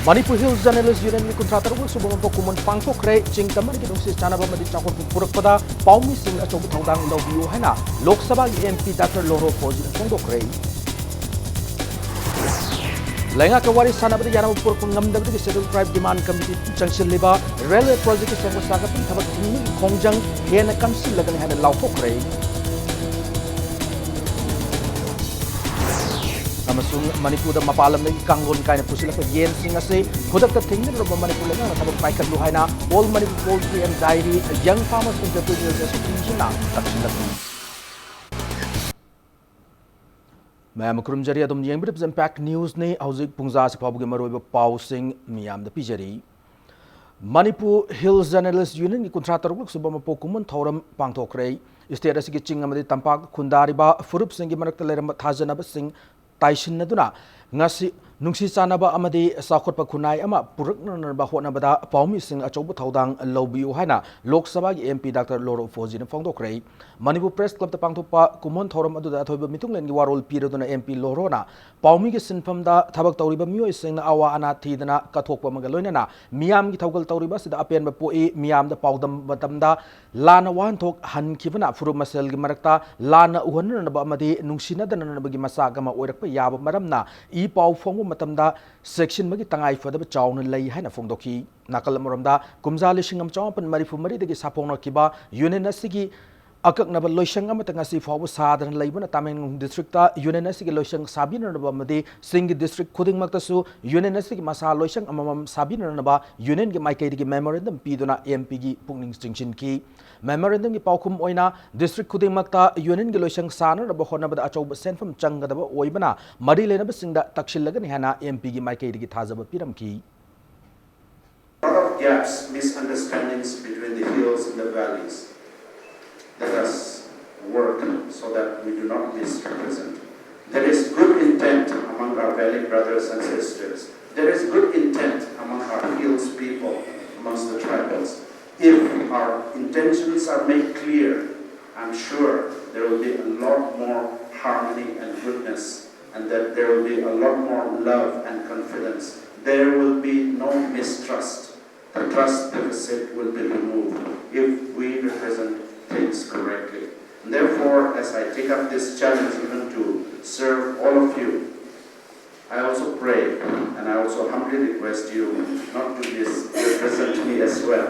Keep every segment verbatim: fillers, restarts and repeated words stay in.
Manipur hills journalist ꯌꯨꯅꯤꯌꯟꯒꯤ ꯀꯨꯟꯊ꯭ꯔꯥ ꯇꯔꯨꯛ ꯁꯨꯕ ꯃꯄꯣꯛ ꯀꯨꯝꯑꯣꯟ ꯄꯥꯡꯊꯣꯛꯈ꯭ꯔꯦ꯫ ꯆꯤꯡ ꯇꯝꯃꯔꯤꯒꯤ ꯅꯨꯡꯁꯤ ꯆꯥꯟꯅꯕ ꯑꯃꯗꯤ ꯆꯥꯎꯈꯠꯄ ꯄꯨꯔꯛꯄꯗ ꯄꯥꯎꯃꯤꯁꯤꯡ ꯑꯆꯧꯕ ꯊꯧꯗꯥꯡ ꯂꯧꯕꯤꯌꯨ ꯍꯥꯏꯅ ꯂꯣꯛ ꯁꯚꯥꯒꯤ MP ꯗꯥꯛꯇꯔ ꯂꯣꯔꯣ ꯐꯣꯖꯤꯅ ꯐꯣꯡꯗꯣꯛꯈ꯭ꯔꯦ꯫ ꯂꯩꯉꯥꯛꯀ ꯋꯥꯔꯤ ꯁꯥꯟꯅꯕꯗ ꯌꯥꯅꯕ ꯄꯨꯔꯛꯄ ꯉꯝꯗꯕꯗꯒꯤ Scheduled Tribe Demand Committee ꯆꯪꯁꯤꯜꯂꯤꯕ ꯔꯦꯜꯋꯦ ꯄ꯭ꯔꯣꯖꯦꯛꯀꯤ ꯁꯦꯝꯒꯠ ꯁꯥꯒꯠꯄꯒꯤ ꯊꯕꯛ ꯊꯤꯡꯕꯒꯤ ꯈꯣꯡꯖꯪ ꯍꯦꯟꯅ ꯀꯟꯁꯤꯜꯂꯒꯅꯤ ꯍꯥꯏꯅ ꯂꯥꯎꯊꯣꯛꯈ꯭ꯔꯦ꯫ ꯑꯃꯁꯨꯡ ꯃꯅꯤꯄꯨꯔꯗ ꯃꯄꯥꯟ ꯂꯝꯗꯒꯤ ꯀꯥꯡꯂꯣꯟ ꯀꯥꯏꯅ ꯄꯨꯁꯤꯜꯂꯛꯄ ꯌꯦꯟꯁꯤꯡ ꯑꯁꯤ ꯈꯨꯗꯛꯇ ꯊꯤꯡꯖꯤꯟꯅꯕ ꯃꯅꯤꯄꯨꯔ ꯂꯩꯉꯥꯛꯅ ꯊꯕꯛ ꯄꯥꯏꯈꯠꯂꯨ ꯍꯥꯏꯅ All Manipur Poultry and Dairy Young Farmers Entrepreneurs Association ꯅ ꯇꯛꯁꯤꯜꯂꯛꯂꯤ꯫ ꯃꯌꯥꯝ ꯈꯨꯔꯨꯝꯖꯔꯤ, ꯑꯗꯨꯝ ꯌꯦꯡꯕꯤꯔꯤꯕꯁꯤ Impact News ꯅꯤ꯫ ꯍꯧꯖꯤꯛ ꯄꯨꯡꯖꯥꯁꯤ ꯐꯥꯎꯕꯒꯤ ꯃꯔꯨꯑꯣꯏꯕ ꯄꯥꯎꯁꯤꯡ ꯃꯤꯌꯥꯝꯗ ꯄꯤꯖꯔꯤ꯫ ꯃꯅꯤꯄꯨꯔ ꯍꯤꯜꯁ ꯖꯔꯅꯦꯂꯤꯁ ꯌꯨꯅꯤꯌꯟꯒꯤ ꯀꯨꯟꯊ꯭ꯔꯥ ꯇꯔꯨꯛ ꯁꯨꯕ ꯃꯄꯣꯛ ꯀꯨꯝꯑꯣꯟ ꯊꯧꯔꯝ ꯄꯥꯡꯊꯣꯛꯈ꯭ꯔꯦ꯫ ꯁ꯭ꯇꯦꯠ ꯑꯁꯤꯒꯤ ꯆꯤꯡ ꯑꯃꯗꯤ ꯇꯝꯄꯥꯛ ꯈꯨꯟꯗꯥꯔꯤꯕ ꯐꯨꯔꯨꯞꯁꯤꯡꯒꯤ ꯃꯔꯛꯇ ꯂꯩꯔꯝꯕ ꯊꯥꯖꯅꯕꯁꯤꯡ ꯇꯥꯏꯁꯤꯟꯅꯗꯨꯅ ꯉꯁꯤ ꯅꯨꯡꯁꯤ ꯆꯥꯟꯅꯕ ꯑꯃꯗꯤ ꯆꯥꯎꯈꯠꯄ ꯈꯨꯟꯅꯥꯏ ꯑꯃ ꯄꯨꯔꯛꯅꯅꯕ ꯍꯣꯠꯅꯕꯗ ꯄꯥꯎꯃꯤꯁꯤꯡ ꯑꯆꯧꯕ ꯊꯧꯗꯥꯡ ꯂꯧꯕꯤꯌꯨ ꯍꯥꯏꯅ ꯂꯣꯛ ꯁꯚꯥꯒꯤ MP ꯗꯥꯛꯇꯔ ꯂꯣꯔꯣ ꯐꯣꯖꯤꯅ ꯐꯣꯡꯗꯣꯛꯈ꯭ꯔꯦ꯫ ꯃꯅꯤꯄꯨꯔ ꯄ꯭ꯔꯦꯁ ꯀ꯭ꯂꯕꯇ ꯄꯥꯡꯊꯣꯛꯄ ꯀꯨꯝꯑꯣꯟ ꯊꯧꯔꯝ ꯑꯗꯨꯗ ꯑꯊꯣꯏꯕ ꯃꯤꯊꯨꯡꯂꯦꯟꯒꯤ ꯋꯥꯔꯣꯜ ꯄꯤꯔꯗꯨꯅ MP ꯂꯣꯔꯣꯅ ꯄꯥꯎꯃꯤꯒꯤ ꯁꯤꯟꯐꯝꯗ ꯊꯕꯛ ꯇꯧꯔꯤꯕ ꯃꯤꯑꯣꯏꯁꯤꯡꯅ ꯑꯋꯥ ꯑꯅꯥ ꯊꯤꯗꯅ ꯀꯠꯊꯣꯛꯄ ꯑꯃꯒ ꯂꯣꯏꯅꯅ ꯃꯤꯌꯥꯝꯒꯤ ꯊꯧꯒꯜ ꯇꯧꯔꯤꯕ ꯑꯁꯤꯗ ꯑꯄꯦꯟꯕ ꯄꯣꯛꯏ꯫ ꯃꯤꯌꯥꯝꯗ ꯄꯥꯎꯗꯝꯕ ꯃꯇꯝꯗ ꯂꯥꯟꯅ ꯋꯥꯍꯟꯊꯣꯛ ꯍꯟꯈꯤꯕꯅ ꯐꯨꯔꯨꯞ ꯃꯁꯦꯜꯒꯤ ꯃꯔꯛꯇ ꯂꯥꯟꯅ ꯎꯍꯟꯅꯅꯕ ꯑꯃꯗꯤ ꯅꯨꯡꯁꯤꯅꯗꯅꯅꯕꯒꯤ ꯃꯆꯥꯛ ꯑꯃ ꯑꯣꯏꯔꯛꯄ ꯌꯥꯕ ꯃꯔꯝꯅ ꯏ ꯄꯥꯎ ꯐꯣꯡꯕ ꯃꯇꯝꯗ ꯆꯦꯛꯁꯤꯟꯕꯒꯤ ꯇꯉꯥꯏ ꯐꯗꯕ ꯆꯥꯎꯅ ꯂꯩ ꯍꯥꯏꯅ ꯐꯣꯡꯗꯣꯛꯈꯤ꯫ ꯅꯥꯀꯜ ꯑꯃꯔꯣꯝꯗ, ꯀꯨꯝꯖꯥ ꯂꯤꯁꯤꯡ ꯑꯃ ꯆꯃꯥꯄꯟ ꯃꯔꯤꯐꯨ ꯃꯔꯤꯗꯒꯤ ꯁꯥꯐꯣꯡꯅꯈꯤꯕ ꯌꯨꯅꯤꯌꯟ ꯑꯁꯤꯒꯤ ꯑꯀꯛꯅꯕ ꯂꯣꯏꯁꯪ ꯑꯃꯠꯇ ꯉꯁꯤ ꯐꯥꯎꯕ ꯁꯥꯗꯅ ꯂꯩꯕꯅ ꯇꯃꯦꯡꯂꯣꯡ ꯗꯤꯁꯇ꯭ꯔꯤꯛꯇ ꯌꯨꯅꯤꯌꯟ ꯑꯁꯤꯒꯤ ꯂꯣꯏꯁꯪ ꯁꯥꯕꯤꯅꯅꯕ ꯑꯃꯗꯤ ꯆꯤꯡꯒꯤ ꯗꯤꯁꯇ꯭ꯔꯤꯛ ꯈꯨꯗꯤꯡꯃꯛꯇꯁꯨ ꯌꯨꯅꯤꯌꯟ ꯑꯁꯤꯒꯤ ꯃꯁꯥ ꯂꯣꯏꯁꯪ ꯑꯃꯃꯝ ꯁꯥꯕꯤꯅꯅꯕ ꯌꯨꯅꯤꯌꯟꯒꯤ ꯃꯥꯏꯀꯩꯗꯒꯤ ꯃꯦꯃꯣꯔꯦꯟꯗꯝ ꯄꯤꯗꯨꯅ MPꯒꯤ ꯄꯨꯛꯅꯤꯡ ꯆꯤꯡꯁꯤꯟꯈꯤ꯫ ꯃꯦꯃꯣꯔꯦꯟꯗꯝꯒꯤ ꯄꯥꯎꯈꯨꯝ ꯑꯣꯏꯅ ꯗꯤꯁꯇ꯭ꯔꯤꯛ ꯈꯨꯗꯤꯡꯃꯛꯇ ꯌꯨꯅꯤꯌꯟꯒꯤ ꯂꯣꯏꯁꯪ ꯁꯥꯅꯅꯕ ꯍꯣꯠꯅꯕꯗ ꯑꯆꯧꯕ ꯁꯦꯟꯐꯝ ꯆꯪꯒꯗꯕ ꯑꯣꯏꯕꯅ ꯃꯔꯤ ꯂꯩꯅꯕꯁꯤꯡꯗ ꯇꯛꯁꯤꯜꯂꯒꯅꯤ ꯍꯥꯏꯅ MPꯒꯤ ꯃꯥꯏꯀꯩꯗꯒꯤ ꯊꯥꯖꯕ ꯄꯤꯔꯝꯈꯤ꯫ A lot of gaps, misunderstandings between the hills and the valleys. Let us work so that we do not misrepresent. There is good intent among our valley brothers and sisters. There is good intent among our hills people, amongst the tribals. If our intentions are made clear, I'm sure there will be a lot more harmony and goodness, and that there will be a lot more love and confidence There will be no mistrust. The trust deficit will be removed if we represent things correctly. And therefore, as I take up this challenge even to serve all of you, I also pray and I also humbly request you not to misrepresent me as well.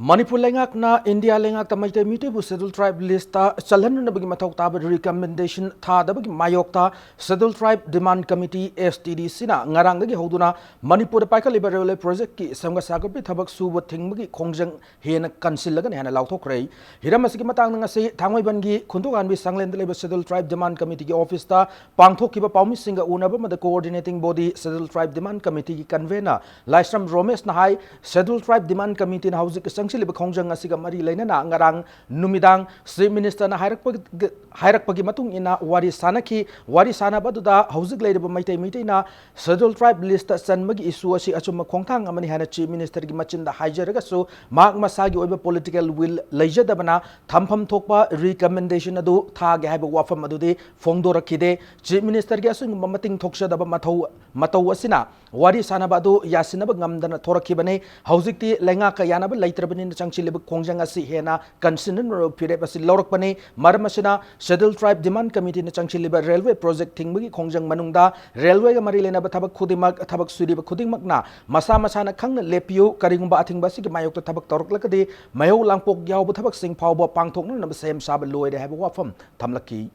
Manipur ꯂꯩꯉꯥꯛꯅ India ꯂꯩꯉꯥꯛꯇ ꯃꯩꯇꯩ ꯃꯤꯇꯩꯕꯨ Scheduled Tribe list ꯆꯜꯍꯟꯅꯕꯒꯤ ꯃꯊꯧ ꯇꯥꯕ recommendation ꯊꯥꯗꯕꯒꯤ ꯃꯥꯌꯣꯛꯇ Scheduled Tribe Demand Committee, S T D C ꯅ ꯉꯔꯥꯡꯗꯒꯤ ꯍꯧꯗꯨꯅ ꯃꯅꯤꯄꯨꯔꯗ ꯄꯥꯏꯈꯠꯂꯤꯕ railway project ꯀꯤ ꯁꯦꯝꯒꯠ ꯁꯥꯒꯠꯄꯒꯤ ꯊꯕꯛ ꯁꯨꯕ ꯊꯤꯡꯕꯒꯤ ꯈꯣꯡꯖꯪ ꯍꯦꯟꯅ ꯀꯟꯁꯤꯜꯂꯒꯅꯤ ꯍꯥꯏꯅ ꯂꯥꯎꯊꯣꯛꯈ꯭ꯔꯦ꯫ ꯍꯤꯔꯝ ꯑꯁꯤꯒꯤ ꯃꯇꯥꯡꯗ ꯉꯁꯤ ꯊꯥꯡꯃꯩꯕꯟꯒꯤ ꯈꯨꯟꯗꯣꯉꯥꯟꯕꯤ ꯁꯪꯂꯦꯟꯗ ꯂꯩꯕ Scheduled Tribe Demand Committee ꯒꯤ office ꯇ ꯄꯥꯡꯊꯣꯛꯈꯤꯕ ꯄꯥꯎꯃꯤꯁꯤꯡꯒ ꯎꯅꯕ ꯑꯃꯗ Coordinating Body Scheduled Tribe Demand Committee ꯒꯤ convener ꯂꯥꯏꯁ꯭ꯔꯝ ꯔꯣꯃꯦꯁꯅ ꯍꯥꯏ, Scheduled Tribe Demand Committee ꯅ ꯍꯧꯖꯤꯛ ꯆꯪꯁꯤꯜꯂꯤꯕ ꯈꯣꯡꯖꯪ ꯑꯁꯤꯒ ꯃꯔꯤ ꯂꯩꯅꯅ ꯉꯔꯥꯡ ꯅꯨꯃꯤꯗꯥꯡ Chief Minister ꯅ ꯍꯥꯏꯔꯛꯄꯒ-, ꯍꯥꯏꯔꯛꯄꯒꯤ ꯃꯇꯨꯡ ꯏꯟꯅ ꯋꯥꯔꯤ ꯁꯥꯅꯈꯤ꯫ ꯋꯥꯔꯤ ꯁꯥꯅꯕ ꯑꯗꯨꯗ ꯍꯧꯖꯤꯛ ꯂꯩꯔꯤꯕ Meitei ꯃꯤꯇꯩꯅ Scheduled Tribe list ꯆꯟꯕꯒꯤ issue ꯑꯁꯤ ꯑꯆꯨꯝꯕ ꯈꯣꯡꯊꯥꯡ ꯑꯃꯅꯤ ꯍꯥꯏꯅ Chief Minister ꯒꯤ ꯃꯆꯤꯟꯗ ꯍꯥꯏꯖꯔꯒꯁꯨ, ꯃꯍꯥꯛ ꯃꯁꯥꯒꯤ ꯑꯣꯏꯕ political will ꯂꯩꯖꯗꯕꯅ ꯊꯝꯐꯝ ꯊꯣꯛꯄ recommendation ꯑꯗꯨ ꯊꯥꯒꯦ ꯍꯥꯏꯕ ꯋꯥꯐꯝ ꯑꯗꯨꯗꯤ ꯐꯣꯡꯗꯣꯔꯛꯈꯤꯗꯦ꯫ Chief Minister ꯒꯤ ꯑꯁꯤꯒꯨꯝꯕ ꯃꯇꯤꯡ ꯊꯣꯛꯆꯗꯕ ꯃꯊꯧ, ꯃꯇꯧ ꯑꯁꯤꯅ ꯋꯥꯔꯤ ꯁꯥꯅꯕ ꯑꯗꯨ ꯌꯥꯁꯤꯟꯅꯕ ꯉꯝꯗꯅ ꯊꯣꯔꯛꯈꯤꯕꯅꯤ꯫ ꯍꯧꯖꯤꯛꯇꯤ ꯂꯩꯉꯥꯛꯀ ꯌꯥꯅꯕ ꯂꯩꯇ꯭ꯔꯕꯅꯤꯅ ꯆꯪꯁꯤꯜꯂꯤꯕ ꯈꯣꯡꯖꯪ ꯑꯁꯤ ꯍꯦꯟꯅ ꯀꯟꯁꯤꯟꯅꯅꯕ ꯐꯤꯔꯦꯞ ꯑꯁꯤ ꯂꯧꯔꯛꯄꯅꯤ꯫ ꯃꯔꯝ ꯑꯁꯤꯅ Scheduled Tribe Demand Committee ꯅ ꯆꯪꯁꯤꯜꯂꯤꯕ railway project ꯊꯤꯡꯕꯒꯤ ꯈꯣꯡꯖꯪ ꯃꯅꯨꯡꯗ railway ꯒ ꯃꯔꯤ ꯂꯩꯅꯕ ꯊꯕꯛ ꯈꯨꯗꯤꯡꯃꯛ, ꯊꯕꯛ ꯁꯨꯔꯤꯕ ꯈꯨꯗꯤꯡꯃꯛꯅ ꯃꯁꯥ ꯃꯁꯥꯅ ꯈꯪꯅ ꯂꯦꯞꯄꯤꯌꯨ꯫ ꯀꯔꯤꯒꯨꯝꯕ ꯑꯊꯤꯡꯕ ꯑꯁꯤꯒꯤ ꯃꯥꯌꯣꯛꯇ ꯊꯕꯛ ꯇꯧꯔꯛꯂꯒꯗꯤ ꯃꯩꯍꯧ ꯂꯥꯡꯄꯣꯛ ꯌꯥꯎꯕ ꯊꯕꯛꯁꯤꯡ ꯐꯥꯎꯕ ꯄꯥꯡꯊꯣꯛꯅꯅꯕ ꯁꯦꯝ ꯁꯥꯕ ꯂꯣꯏꯔꯦ ꯍꯥꯏꯕ ꯋꯥꯐꯝ ꯊꯝꯂꯛꯈꯤ꯫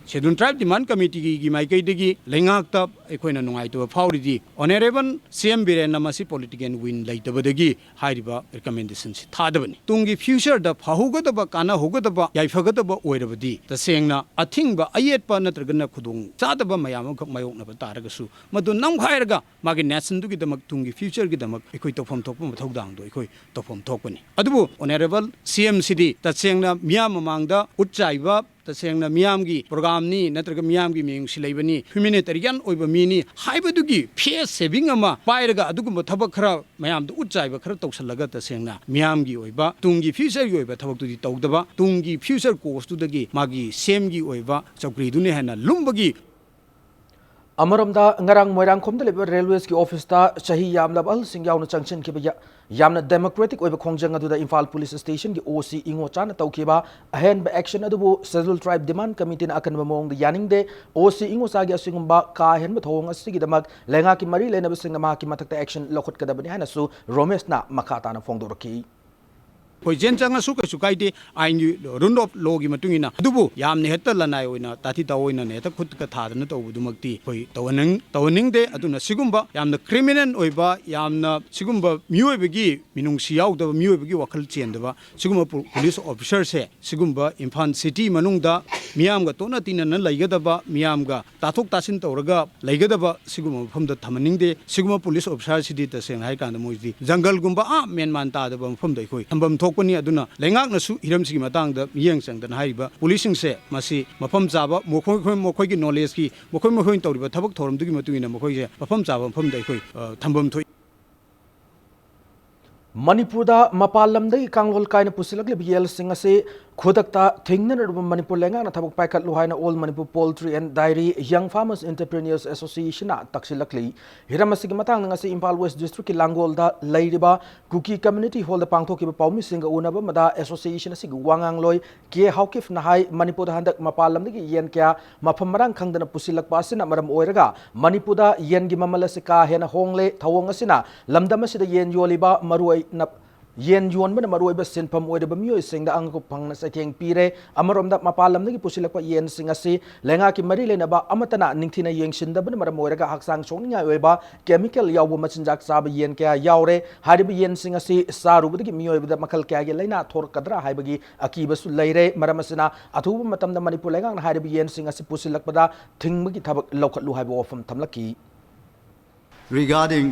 Scheduled Tribe Demand Committee ꯒꯤ ꯃꯥꯏꯀꯩꯗꯒꯤ ꯂꯩꯉꯥꯛꯇ ꯑꯩꯈꯣꯏꯅ ꯅꯨꯡꯉꯥꯏꯇꯕ ꯐꯥꯎꯔꯤꯗꯤ Honourable C M ꯕꯤꯔꯦꯟꯅ ꯃꯁꯤ political will ꯂꯩꯇꯕꯗꯒꯤ ꯍꯥꯏꯔꯤꯕ recommendation ꯁꯤ ꯊꯥꯗꯕꯅꯤ꯫ ꯇꯨꯡꯒꯤ future ꯗ ꯐꯍꯧꯒꯗꯕ, ꯀꯥꯟꯅꯍꯧꯒꯗꯕ, ꯌꯥꯏꯐꯒꯗꯕ ꯑꯣꯏꯔꯕꯗꯤ ꯇꯁꯦꯡꯅ ꯑꯊꯤꯡꯕ, ꯑꯌꯦꯠꯄ ꯅꯠꯇ꯭ꯔꯒꯅ ꯈꯨꯗꯣꯡ ꯆꯥꯗꯕ ꯃꯌꯥꯝ ꯑꯃꯈꯛ ꯃꯥꯌꯣꯛꯅꯕ ꯇꯥꯔꯒꯁꯨ ꯃꯗꯨ ꯅꯝꯈꯥꯏꯔꯒ ꯃꯥꯒꯤ nation ꯗꯨꯒꯤꯗꯃꯛ, ꯇꯨꯡꯒꯤ future ꯒꯤꯗꯃꯛ ꯑꯩꯈꯣꯏ ꯇꯧꯐꯝ ꯊꯣꯛꯄ ꯃꯊꯧꯗꯥꯡꯗꯣ ꯑꯩꯈꯣꯏ ꯇꯧꯐꯝ ꯊꯣꯛꯄꯅꯤ꯫ ꯑꯗꯨꯕꯨ Honourable C M ꯁꯤꯗꯤ ꯇꯁꯦꯡꯅ ꯃꯤꯌꯥꯝ ꯃꯃꯥꯡꯗ ꯎꯠ ꯆꯥꯏꯕ, ꯇꯁꯦꯡꯅ ꯃꯤꯌꯥꯝꯒꯤ program ꯅꯤ ꯅꯠꯇ꯭ꯔꯒ ꯃꯤꯌꯥꯝꯒꯤ ꯃꯤꯅꯨꯡꯁꯤ ꯂꯩꯕꯅꯤ, humanitarian ꯑꯣꯏꯕ ꯃꯤꯅꯤ ꯍꯥꯏꯕꯗꯨꯒꯤ face saving ꯑꯃ ꯄꯥꯏꯔꯒ ꯑꯗꯨꯒꯨꯝꯕ ꯊꯕꯛ ꯈꯔ ꯃꯌꯥꯝꯗ ꯎꯠ ꯆꯥꯏꯕ ꯈꯔ ꯇꯧꯁꯜꯂꯒ ꯇꯁꯦꯡꯅ ꯃꯤꯌꯥꯝꯒꯤ ꯑꯣꯏꯕ ꯇꯨꯡꯒꯤ future ꯒꯤ ꯑꯣꯏꯕ ꯊꯕꯛꯇꯨꯗꯤ ꯇꯧꯗꯕ, ꯇꯨꯡꯒꯤ future cause ꯇꯨꯗꯒꯤ ꯃꯥꯒꯤ ꯁꯦꯝꯒꯤ ꯑꯣꯏꯕ ꯆꯧꯀ꯭ꯔꯤꯗꯨꯅ ꯍꯦꯟꯅ ꯂꯨꯝꯕꯒꯤ ꯑꯃꯔꯣꯝꯗ, ꯉꯔꯥꯡ ꯃꯣꯏꯔꯥꯡꯈꯣꯝꯗ ꯂꯩꯕ ꯔꯦꯜꯋꯦꯁꯀꯤ ꯑꯣꯐꯤꯁꯇ ꯆꯍꯤ ꯌꯥꯝꯂꯕ ꯑꯍꯜꯁꯤꯡ ꯌꯥꯎꯅ ꯆꯪꯁꯤꯟꯈꯤꯕ ꯌꯥ-, ꯌꯥꯝꯅ democratic ꯑꯣꯏꯕ ꯈꯣꯡꯖꯪ ꯑꯗꯨꯗ ꯏꯝꯐꯥꯜ ꯄꯨꯂꯤꯁ ꯁ꯭ꯇꯦꯁꯟꯒꯤ ꯑꯣ ꯁꯤ ꯏꯉꯣꯆꯥꯅ ꯇꯧꯈꯤꯕ ꯑꯍꯦꯟꯕ action ꯑꯗꯨꯕꯨ Scheduled Tribe Demand Committeeꯅ ꯑꯀꯟꯕ ꯃꯑꯣꯡꯗ ꯌꯥꯅꯤꯡꯗꯦ꯫ ꯑꯣ ꯁꯤ ꯏꯉꯣꯆꯥꯒꯤ ꯑꯁꯤꯒꯨꯝꯕ ꯀꯥ ꯍꯦꯟꯕ ꯊꯧꯑꯣꯡ ꯑꯁꯤꯒꯤꯗꯃꯛ ꯂꯩꯉꯥꯛꯀꯤ ꯃꯔꯤ ꯂꯩꯅꯕꯁꯤꯡꯅ ꯃꯍꯥꯛꯀꯤ ꯃꯊꯛꯇ action ꯂꯧꯈꯠꯀꯗꯕꯅꯤ ꯍꯥꯏꯅꯁꯨ ꯔꯣꯃꯦꯁꯅ ꯃꯈꯥ ꯇꯥꯅ ꯐꯣꯡꯗꯣꯔꯛꯈꯤ꯫ ꯑꯩꯈꯣꯏ ꯖꯦꯟ ꯆꯪꯉꯁꯨ ꯀꯩꯁꯨ ꯀꯥꯏꯗꯦ, ꯑꯥꯏꯟꯒꯤ, rule of lawꯒꯤ ꯃꯇꯨꯡ ꯏꯟꯅ꯫ ꯑꯗꯨꯕꯨ ꯌꯥꯝꯅ ꯍꯦꯛꯇ ꯂꯅꯥꯏ ꯑꯣꯏꯅ ꯇꯥꯊꯤ ꯇꯥꯑꯣꯏꯅꯅ ꯍꯦꯛꯇ ꯈꯨꯠꯀ ꯊꯥꯗꯅ ꯇꯧꯕꯗꯨꯃꯛꯇꯤ ꯑꯩꯈꯣꯏ ꯇꯧꯍꯟꯅꯤꯡ-, ꯇꯧꯍꯟꯅꯤꯡꯗꯦ꯫ ꯑꯗꯨꯅ ꯁꯤꯒꯨꯝꯕ ꯌꯥꯝꯅ criminal ꯑꯣꯏꯕ, ꯌꯥꯝꯅ ꯁꯤꯒꯨꯝꯕ ꯃꯤꯑꯣꯏꯕꯒꯤ ꯃꯤꯅꯨꯡꯁꯤ ꯌꯥꯎꯗꯕ, ꯃꯤꯑꯣꯏꯕꯒꯤ ꯋꯥꯈꯜ ꯆꯦꯟꯗꯕ ꯁꯤꯒꯨꯝꯕ ꯄꯨ-, ꯄꯨꯂꯤꯁ ꯑꯣꯐꯤꯁꯥꯔꯁꯦ ꯁꯤꯒꯨꯝꯕ ꯏꯝꯐꯥꯜ city ꯃꯅꯨꯡꯗ ꯃꯤꯌꯥꯝꯒ ꯇꯣꯠꯅ ꯇꯤꯟꯅꯅ ꯂꯩꯒꯗꯕ, ꯃꯤꯌꯥꯝꯒ ꯇꯥꯊꯣꯛ ꯇꯥꯁꯤꯟ ꯇꯧꯔꯒ ꯂꯩꯒꯗꯕ ꯁꯤꯒꯨꯝꯕ ꯃꯐꯝꯗ ꯊꯝꯍꯟꯅꯤꯡꯗꯦ꯫ ꯁꯤꯒꯨꯝꯕ ꯄꯨꯂꯤꯁ ꯑꯣꯐꯤꯁꯥꯔꯁꯤꯗꯤ ꯇꯁꯦꯡꯅ ꯍꯥꯏꯔꯀꯥꯟꯗ ꯃꯣꯏꯗꯤ ꯖꯪꯒꯜꯒꯨꯝꯕ, ꯑꯥ, ꯃꯦꯟꯃꯥꯟ ꯇꯥꯗꯕ ꯃꯐꯝꯗ ꯑꯩꯈꯣꯏ ꯊꯝꯐꯝ ꯊꯣꯛꯄꯅꯤ꯫ ꯑꯗꯨꯅ ꯂꯩꯉꯥꯛꯅꯁꯨ ꯍꯤꯔꯝꯁꯤꯒꯤ ꯃꯇꯥꯡꯗ ꯃꯤꯠꯌꯦꯡ ꯆꯪꯗꯅ ꯍꯥꯏꯔꯤꯕ ꯄꯨꯂꯤꯁꯁꯤꯡꯁꯦ ꯃꯁꯤ ꯃꯐꯝ ꯆꯥꯕ, ꯃꯈꯣꯏ, ꯃꯈꯣꯏꯒꯤ knowledgeꯀꯤ, ꯃꯈꯣꯏ, ꯃꯈꯣꯏꯅ ꯇꯧꯔꯤꯕ ꯊꯕꯛ ꯊꯧꯔꯝꯗꯨꯒꯤ ꯃꯇꯨꯡ ꯏꯟꯅ ꯃꯈꯣꯏꯁꯦ ꯃꯐꯝ ꯆꯥꯕ ꯃꯐꯝꯗ ꯑꯩꯈꯣꯏ, ꯑ, ꯊꯝꯐꯝ ꯊꯣꯛꯏ꯫ ꯃꯅꯤꯄꯨꯔꯗ ꯃꯄꯥꯟ ꯂꯝꯗꯒꯤ ꯀꯥꯡꯂꯣꯟ ꯀꯥꯏꯅ ꯄꯨꯁꯤꯜꯂꯛꯂꯤꯕ ꯌꯦꯟꯁꯤꯡ ꯑꯁꯤ ꯈꯨꯗꯛꯇ ꯊꯤꯡꯅꯅꯕ ꯃꯅꯤꯄꯨꯔ ꯂꯩꯉꯥꯛꯅ ꯊꯕꯛ ꯄꯥꯏꯈꯠꯂꯨ ꯍꯥꯏꯅ All Manipur Poultry and Dairy Young Farmers Entrepreneurs Associationꯅ ꯇꯛꯁꯤꯜꯂꯛꯂꯤ꯫ ꯍꯤꯔꯝ ꯑꯁꯤꯒꯤ ꯃꯇꯥꯡꯗ ꯉꯁꯤ ꯏꯝꯐꯥꯜ West Districtꯀꯤ ꯂꯥꯡꯒꯣꯜꯗ ꯂꯩꯔꯤꯕ ꯀꯨꯀꯤ Community Hallꯗ ꯄꯥꯡꯊꯣꯛꯈꯤꯕ ꯄꯥꯎꯃꯤꯁꯤꯡꯒ ꯎꯅꯕ ꯑꯃꯗ association ꯑꯁꯤꯒꯤ ꯋꯥ ꯉꯥꯡꯂꯣꯏ ꯀꯦ ꯍꯥꯎꯀꯤꯐꯅ ꯍꯥꯏ, ꯃꯅꯤꯄꯨꯔꯗ ꯍꯟꯗꯛ ꯃꯄꯥꯟ ꯂꯝꯗꯒꯤ ꯌꯦꯟ ꯀꯌꯥ ꯃꯐꯝ ꯃꯔꯥꯡ ꯈꯪꯗꯅ ꯄꯨꯁꯤꯜꯂꯛꯄ ꯑꯁꯤꯅ ꯃꯔꯝ ꯑꯣꯏꯔꯒ ꯃꯅꯤꯄꯨꯔꯗ ꯌꯦꯟꯒꯤ ꯃꯃꯜ ꯑꯁꯤ ꯀꯥ ꯍꯦꯟꯅ ꯍꯣꯡꯂꯦ꯫ ꯊꯧꯑꯣꯡ ꯑꯁꯤꯅ ꯂꯝꯗꯝ ꯑꯁꯤꯗ ꯌꯦꯟ ꯌꯣꯜꯂꯤꯕ ꯃꯔꯨꯑꯣꯏꯅ, ꯌꯦꯟ ꯌꯣꯟꯕꯅ ꯃꯔꯨꯑꯣꯏꯕ ꯁꯤꯟꯐꯝ ꯑꯣꯏꯔꯤꯕ ꯃꯤꯑꯣꯏꯁꯤꯡꯗ ꯑꯉꯛꯄ ꯐꯪꯅ ꯆꯩꯊꯦꯡ ꯄꯤꯔꯦ꯫ ꯑꯃꯔꯣꯝꯗ, ꯃꯄꯥꯟ ꯂꯝꯗꯒꯤ ꯄꯨꯁꯤꯜꯂꯛꯄ ꯌꯦꯟꯁꯤꯡ ꯑꯁꯤ ꯂꯩꯉꯥꯛꯀꯤ ꯃꯔꯤ ꯂꯩꯅꯕ ꯑꯃꯠꯇꯅ ꯅꯤꯡꯊꯤꯅ ꯌꯦꯡꯁꯤꯟꯗꯕꯅ ꯃꯔꯝ ꯑꯣꯏꯔꯒ ꯍꯛꯆꯥꯡ ꯁꯣꯛꯅꯤꯡꯉꯥꯏ ꯑꯣꯏꯕ chemical ꯌꯥꯎꯕ ꯃꯆꯤꯟꯖꯥꯛ ꯆꯥꯕ ꯌꯦꯟ ꯀꯌꯥ ꯌꯥꯎꯔꯦ꯫ ꯍꯥꯏꯔꯤꯕ ꯌꯦꯟꯁꯤꯡ ꯑꯁꯤ ꯆꯥꯔꯨꯕꯗꯒꯤ ꯃꯤꯑꯣꯏꯕꯗ ꯃꯈꯜ ꯀꯌꯥꯒꯤ ꯂꯥꯏꯅꯥ ꯊꯣꯔꯛꯀꯗ꯭ꯔꯥ ꯍꯥꯏꯕꯒꯤ ꯑꯀꯤꯕꯁꯨ ꯂꯩꯔꯦ꯫ ꯃꯔꯝ ꯑꯁꯤꯅ, ꯑꯊꯨꯕ ꯃꯇꯝꯗ ꯃꯅꯤꯄꯨꯔ ꯂꯩꯉꯥꯛꯅ ꯍꯥꯏꯔꯤꯕ ꯌꯦꯟꯁꯤꯡ ꯑꯁꯤ ꯄꯨꯁꯤꯜꯂꯛꯄꯗ ꯊꯤꯡꯕꯒꯤ ꯊꯕꯛ ꯂꯧꯈꯠꯂꯨ ꯍꯥꯏꯕ ꯋꯥꯐꯝ ꯊꯝꯂꯛꯈꯤ꯫ Regarding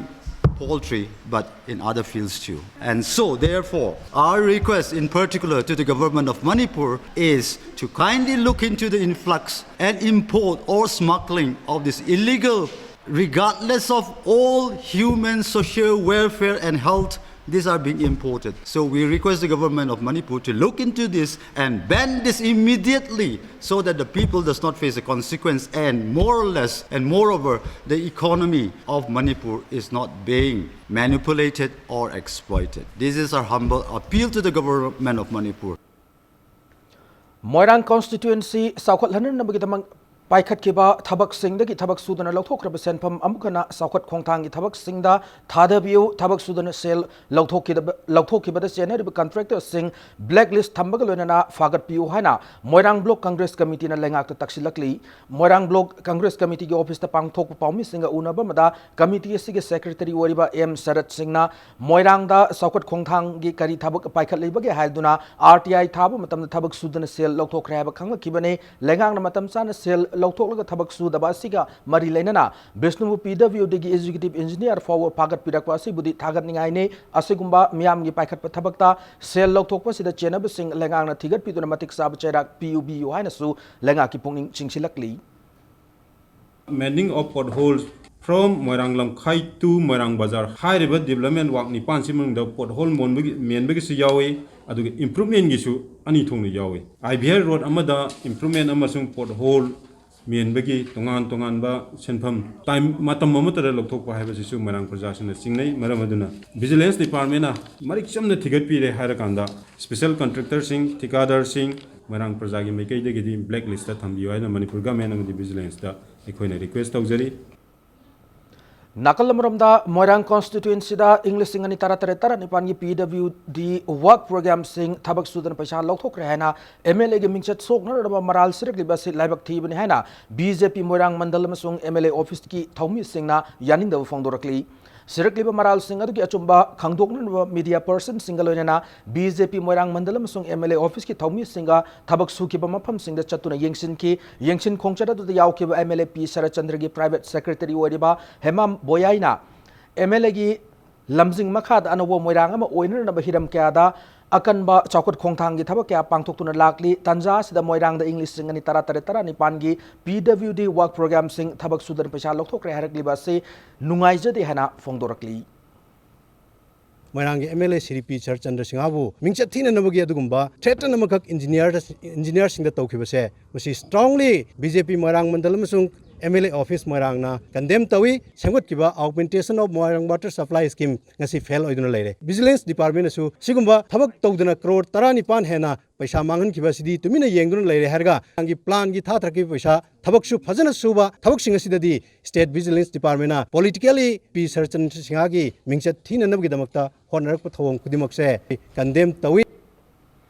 poultry, but in other fields too. And so, therefore, our request in particular to the government of Manipur is to kindly look into the influx and import or smuggling of this illegal, regardless of all human social welfare and health These are being imported. So we request the government of Manipur to look into this and ban this immediately so that the people does not face a consequence and more or less, and moreover, the economy of Manipur is not being manipulated or exploited. This is our humble appeal to the government of Manipur. Moirang constituency ꯆꯥꯎꯈꯠꯍꯟꯅꯕꯒꯤꯗꯃꯛ ꯄꯥꯏꯈꯠꯈꯤꯕ ꯊꯕꯛꯁꯤꯡꯗꯒꯤ ꯊꯕꯛ ꯁꯨꯗꯅ ꯂꯧꯊꯣꯛꯈ꯭ꯔꯕ ꯁꯦꯟꯐꯝ ꯑꯃꯨꯛ ꯍꯟꯅ ꯆꯥꯎꯈꯠ ꯈꯣꯡꯊꯥꯡꯒꯤ ꯊꯕꯛꯁꯤꯡꯗ ꯊꯥꯗꯕꯤꯌꯨ, ꯊꯕꯛ ꯁꯨꯗꯅ ꯁꯦꯜ ꯂꯧꯊꯣꯛꯈꯤꯗꯕ-, ꯂꯧꯊꯣꯛꯈꯤꯕꯗ ꯆꯦꯟꯅꯔꯤꯕ contractorꯁꯤꯡ blacklist ꯊꯝꯕꯒ ꯂꯣꯏꯅꯅ ꯐꯥꯒꯠꯄꯤꯌꯨ ꯍꯥꯏꯅ ꯃꯣꯏꯔꯥꯡ block Congress committeeꯅ ꯂꯩꯉꯥꯛꯇ ꯇꯛꯁꯤꯜꯂꯛꯂꯤ꯫ ꯃꯣꯏꯔꯥꯡ block Congress committeeꯒꯤ officeꯇ ꯄꯥꯡꯊꯣꯛꯄ ꯄꯥꯎꯃꯤꯁꯤꯡꯒ ꯎꯅꯕ ꯑꯃꯗ committee ꯑꯁꯤꯒꯤ secretary ꯑꯣꯏꯔꯤꯕ ꯑꯦꯝ ꯁꯔꯠ ꯁꯤꯡꯅ ꯃꯣꯏꯔꯥꯡꯗ ꯆꯥꯎꯈꯠ ꯈꯣꯡꯊꯥꯡꯒꯤ ꯀꯔꯤ ꯊꯕꯛ ꯄꯥꯏꯈꯠꯂꯤꯕꯒꯦ ꯍꯥꯏꯗꯨꯅ R T I ꯊꯥꯕ ꯃꯇꯝꯗ ꯊꯕꯛ ꯁꯨꯗꯅ ꯁꯦꯜ ꯂꯧꯊꯣꯛꯈ꯭ꯔꯦ ꯍꯥꯏꯕ ꯈꯪꯂꯛꯈꯤꯕꯅꯤ꯫ ꯂꯩꯉꯥꯛꯅ ꯃꯇꯝ ꯆꯥꯅ ꯁꯦꯜ ꯂꯧꯊꯣꯛꯂꯒ ꯊꯕꯛ ꯁꯨꯗꯕ ꯑꯁꯤꯒ ꯃꯔꯤ ꯂꯩꯅꯅ Bishnupur P W Dꯒꯤ executive engineer ꯐꯥꯎꯕ ꯐꯥꯒꯠꯄꯤꯔꯛꯄ ꯑꯁꯤꯕꯨꯗꯤ ꯊꯥꯒꯠꯅꯤꯡꯉꯥꯏꯅꯤ꯫ ꯑꯁꯤꯒꯨꯝꯕ ꯃꯤꯌꯥꯝꯒꯤ ꯄꯥꯏꯈꯠꯄ ꯊꯕꯛꯇ ꯁꯦꯜ ꯂꯧꯊꯣꯛꯄꯁꯤꯗ ꯆꯦꯟꯅꯕꯁꯤꯡ ꯂꯩꯉꯥꯛꯅ ꯊꯤꯒꯠꯄꯤꯗꯨꯅ ꯃꯇꯤꯛ ꯆꯥꯕ ꯆꯩꯔꯥꯛ ꯄꯤꯕꯤꯌꯨ ꯍꯥꯏꯅꯁꯨ ꯂꯩꯉꯥꯛꯀꯤ ꯄꯨꯛꯅꯤꯡ ꯆꯤꯡꯁꯤꯜꯂꯛꯂꯤ꯫ Mending of potholes from Moirang Lamkhai to Moirang Bazar ꯍꯥꯏꯔꯤꯕ development work ꯅꯤꯄꯥꯟꯁꯤ ꯃꯅꯨꯡꯗ pothole ꯃꯣꯟꯕꯒꯤ, ꯃꯦꯟꯕꯒꯤꯁꯨ ꯌꯥꯎꯏ, ꯑꯗꯨꯒ improvementꯒꯤꯁꯨ ꯑꯅꯤ ꯊꯣꯛꯅ ꯌꯥꯎꯏ꯫ I V R road ꯑꯃꯗ improvement ꯑꯃꯁꯨꯡ pothole ꯃꯦꯟꯕꯒꯤ ꯇꯣꯉꯥꯟ ꯇꯣꯉꯥꯟꯕ ꯁꯦꯟꯐꯝ time, ꯃꯇꯝ ꯑꯃꯠꯇꯗ ꯂꯧꯊꯣꯛꯄ ꯍꯥꯏꯕꯁꯤꯁꯨ ꯃꯣꯏꯔꯥꯡ ꯄ꯭ꯔꯖꯥꯁꯤꯡꯅ ꯆꯤꯡꯅꯩ꯫ ꯃꯔꯝ ꯑꯗꯨꯅ Vigilance Departmentꯅ ꯃꯔꯤꯛ ꯆꯝꯅ ꯊꯤꯒꯠꯄꯤꯔꯦ ꯍꯥꯏꯔꯀꯥꯟꯗ special contractorꯁꯤꯡ, ꯊꯤꯀꯥꯗꯔꯁꯤꯡ ꯃꯣꯏꯔꯥꯡ ꯄ꯭ꯔꯖꯥꯒꯤ ꯃꯥꯏꯀꯩꯗꯒꯤꯗꯤ blacklistꯇ ꯊꯝꯕꯤꯌꯨ ꯍꯥꯏꯅ ꯃꯅꯤꯄꯨꯔ government ꯑꯃꯗꯤ Vigilanceꯇ ꯑꯩꯈꯣꯏꯅ request ꯇꯧꯖꯔꯤ꯫ ꯅꯥꯀꯜ ꯑꯃꯔꯣꯝꯗ ꯃꯣꯏꯔꯥꯡ constituencyꯗ ꯏꯪ ꯂꯤꯁꯤꯡ ꯑꯅꯤ ꯇꯔꯥꯇꯔꯦꯠ ꯇꯔꯥꯅꯤꯄꯥꯟꯒꯤ P W D work programꯁꯤꯡ ꯊꯕꯛ ꯁꯨꯗꯅ ꯄꯩꯁꯥ ꯂꯧꯊꯣꯛꯈ꯭ꯔꯦ ꯍꯥꯏꯅ M L Aꯒꯤ ꯃꯤꯡꯆꯠ ꯁꯣꯛꯅꯅꯕ ꯃꯔꯥꯜ ꯁꯤꯔꯛꯂꯤꯕ ꯑꯁꯤ ꯂꯥꯏꯕꯛ ꯊꯤꯕꯅꯤ ꯍꯥꯏꯅ B J P ꯃꯣꯏꯔꯥꯡ ꯃꯟꯗꯜ ꯑꯃꯁꯨꯡ M L A officeꯀꯤ ꯊꯧꯃꯤꯁꯤꯡꯅ ꯌꯥꯅꯤꯡꯗꯕ ꯐꯣꯡꯗꯣꯔꯛꯂꯤ꯫ ꯁꯤꯔꯛꯂꯤꯕ ꯃꯔꯥꯜꯁꯤꯡ ꯑꯗꯨꯒꯤ ꯑꯆꯨꯝꯕ ꯈꯪꯗꯣꯛꯅꯅꯕ media personꯁꯤꯡꯒ ꯂꯣꯏꯅꯅ B J P ꯃꯣꯏꯔꯥꯡ ꯃꯟꯗꯜ ꯑꯃꯁꯨꯡ M L A officeꯀꯤ ꯊꯧꯃꯤꯁꯤꯡꯒ ꯊꯕꯛ ꯁꯨꯈꯤꯕ ꯃꯐꯝꯁꯤꯡꯗ ꯆꯠꯇꯨꯅ ꯌꯦꯡꯁꯤꯟꯈꯤ꯫ ꯌꯦꯡꯁꯤꯟ ꯈꯣꯡꯆꯠ ꯑꯗꯨꯗ ꯌꯥꯎꯈꯤꯕ M L A P ꯁꯔꯠꯆꯟꯗ꯭ꯔꯒꯤ private secretary ꯑꯣꯏꯔꯤꯕ ꯍꯦꯃꯥꯝ ꯕꯣꯌꯥꯏꯅ M L Aꯒꯤ ꯂꯝꯖꯤꯡ ꯃꯈꯥꯗ ꯑꯅꯧꯕ ꯃꯣꯏꯔꯥꯡ ꯑꯃ ꯑꯣꯏꯅꯅꯕ ꯍꯤꯔꯝ ꯀꯌꯥꯗ ꯑꯀꯟꯕ ꯆꯥꯎꯈꯠ ꯈꯣꯡꯊꯥꯡꯒꯤ ꯊꯕꯛ ꯀꯌꯥ ꯄꯥꯡꯊꯣꯛꯇꯨꯅ ꯂꯥꯛꯂꯤ꯫ ꯇꯥꯟꯖꯥ ꯑꯁꯤꯗ ꯃꯣꯏꯔꯥꯡꯗ ꯏꯪ ꯂꯤꯁꯤꯡ ꯑꯅꯤ ꯇꯔꯥꯇꯔꯦꯠ ꯇꯔꯥꯅꯤꯄꯥꯟꯒꯤ P W D work programꯁꯤꯡ ꯊꯕꯛ ꯁꯨꯗꯅ ꯄꯩꯁꯥ ꯂꯧꯊꯣꯛꯈ꯭ꯔꯦ ꯍꯥꯏꯔꯛꯂꯤꯕ ꯑꯁꯤ ꯅꯨꯡꯉꯥꯏꯖꯗꯦ ꯍꯥꯏꯅ ꯐꯣꯡꯗꯣꯔꯛꯂꯤ꯫ ꯃꯣꯏꯔꯥꯡꯒꯤ ꯑꯦꯝ ꯑꯦꯜ ꯑꯦ ꯁꯤꯔꯤꯄꯤ ꯁꯔꯠꯆꯟꯗ꯭ꯔ ꯁꯤꯡꯍꯕꯨ ꯃꯤꯡꯆꯠ ꯊꯤꯅꯅꯕꯒꯤ ꯑꯗꯨꯒꯨꯝꯕ threaten ꯑꯃꯈꯛ ꯏꯟꯖꯤꯅꯤꯌꯔꯗ, ꯏꯟꯖꯤꯅꯤꯌꯔꯁꯤꯡꯗ ꯇꯧꯈꯤꯕꯁꯦ, ꯃꯁꯤ strongly B J P Moirang mandal ꯑꯃꯁꯨꯡ ꯑꯦꯝ ꯑꯦꯜ ꯑꯦ ꯑꯣꯐꯤꯁ ꯃꯣꯏꯔꯥꯡꯅ condemn ꯇꯧꯏ꯫ ꯁꯦꯝꯒꯠꯈꯤꯕ Augmentation of Moirang Water Supply Scheme ꯉꯁꯤ ꯐꯦꯜ ꯑꯣꯏꯗꯨꯅ ꯂꯩꯔꯦ꯫ ꯚꯤꯖꯤꯂꯦꯟꯁ ꯗꯤꯄꯥꯔꯠꯃꯦꯟꯅꯁꯨ ꯁꯤꯒꯨꯝꯕ ꯊꯕꯛ ꯇꯧꯗꯅ ꯀ꯭ꯔꯣꯔ ꯇꯔꯥꯅꯤꯄꯥꯟ ꯍꯦꯟꯅ ꯄꯩꯁꯥ ꯃꯥꯡꯍꯟꯈꯤꯕ ꯑꯁꯤꯗꯤ ꯇꯨꯃꯤꯟꯅ ꯌꯦꯡꯗꯨꯅ ꯂꯩꯔꯦ ꯍꯥꯏꯔꯒ, ꯃꯣꯏꯔꯥꯡꯒꯤ ꯄ꯭ꯂꯥꯟꯒꯤ ꯊꯥꯊꯔꯛꯈꯤꯕ ꯄꯩꯁꯥ, ꯊꯕꯛꯁꯨ ꯐꯖꯅ ꯁꯨꯕ, ꯊꯕꯛꯁꯤꯡ ꯑꯁꯤꯗꯗꯤ State Vigilance Departmentꯅ politically ꯄꯤ ꯁꯔꯠꯆꯟꯗ꯭ꯔ ꯁꯤꯡꯍꯒꯤ ꯃꯤꯡꯆꯠ ꯊꯤꯅꯅꯕꯒꯤꯗꯃꯛꯇ ꯍꯣꯠꯅꯔꯛꯄ ꯊꯧꯑꯣꯡ ꯈꯨꯗꯤꯡꯃꯛꯁꯦ condemn ꯇꯧꯏ꯫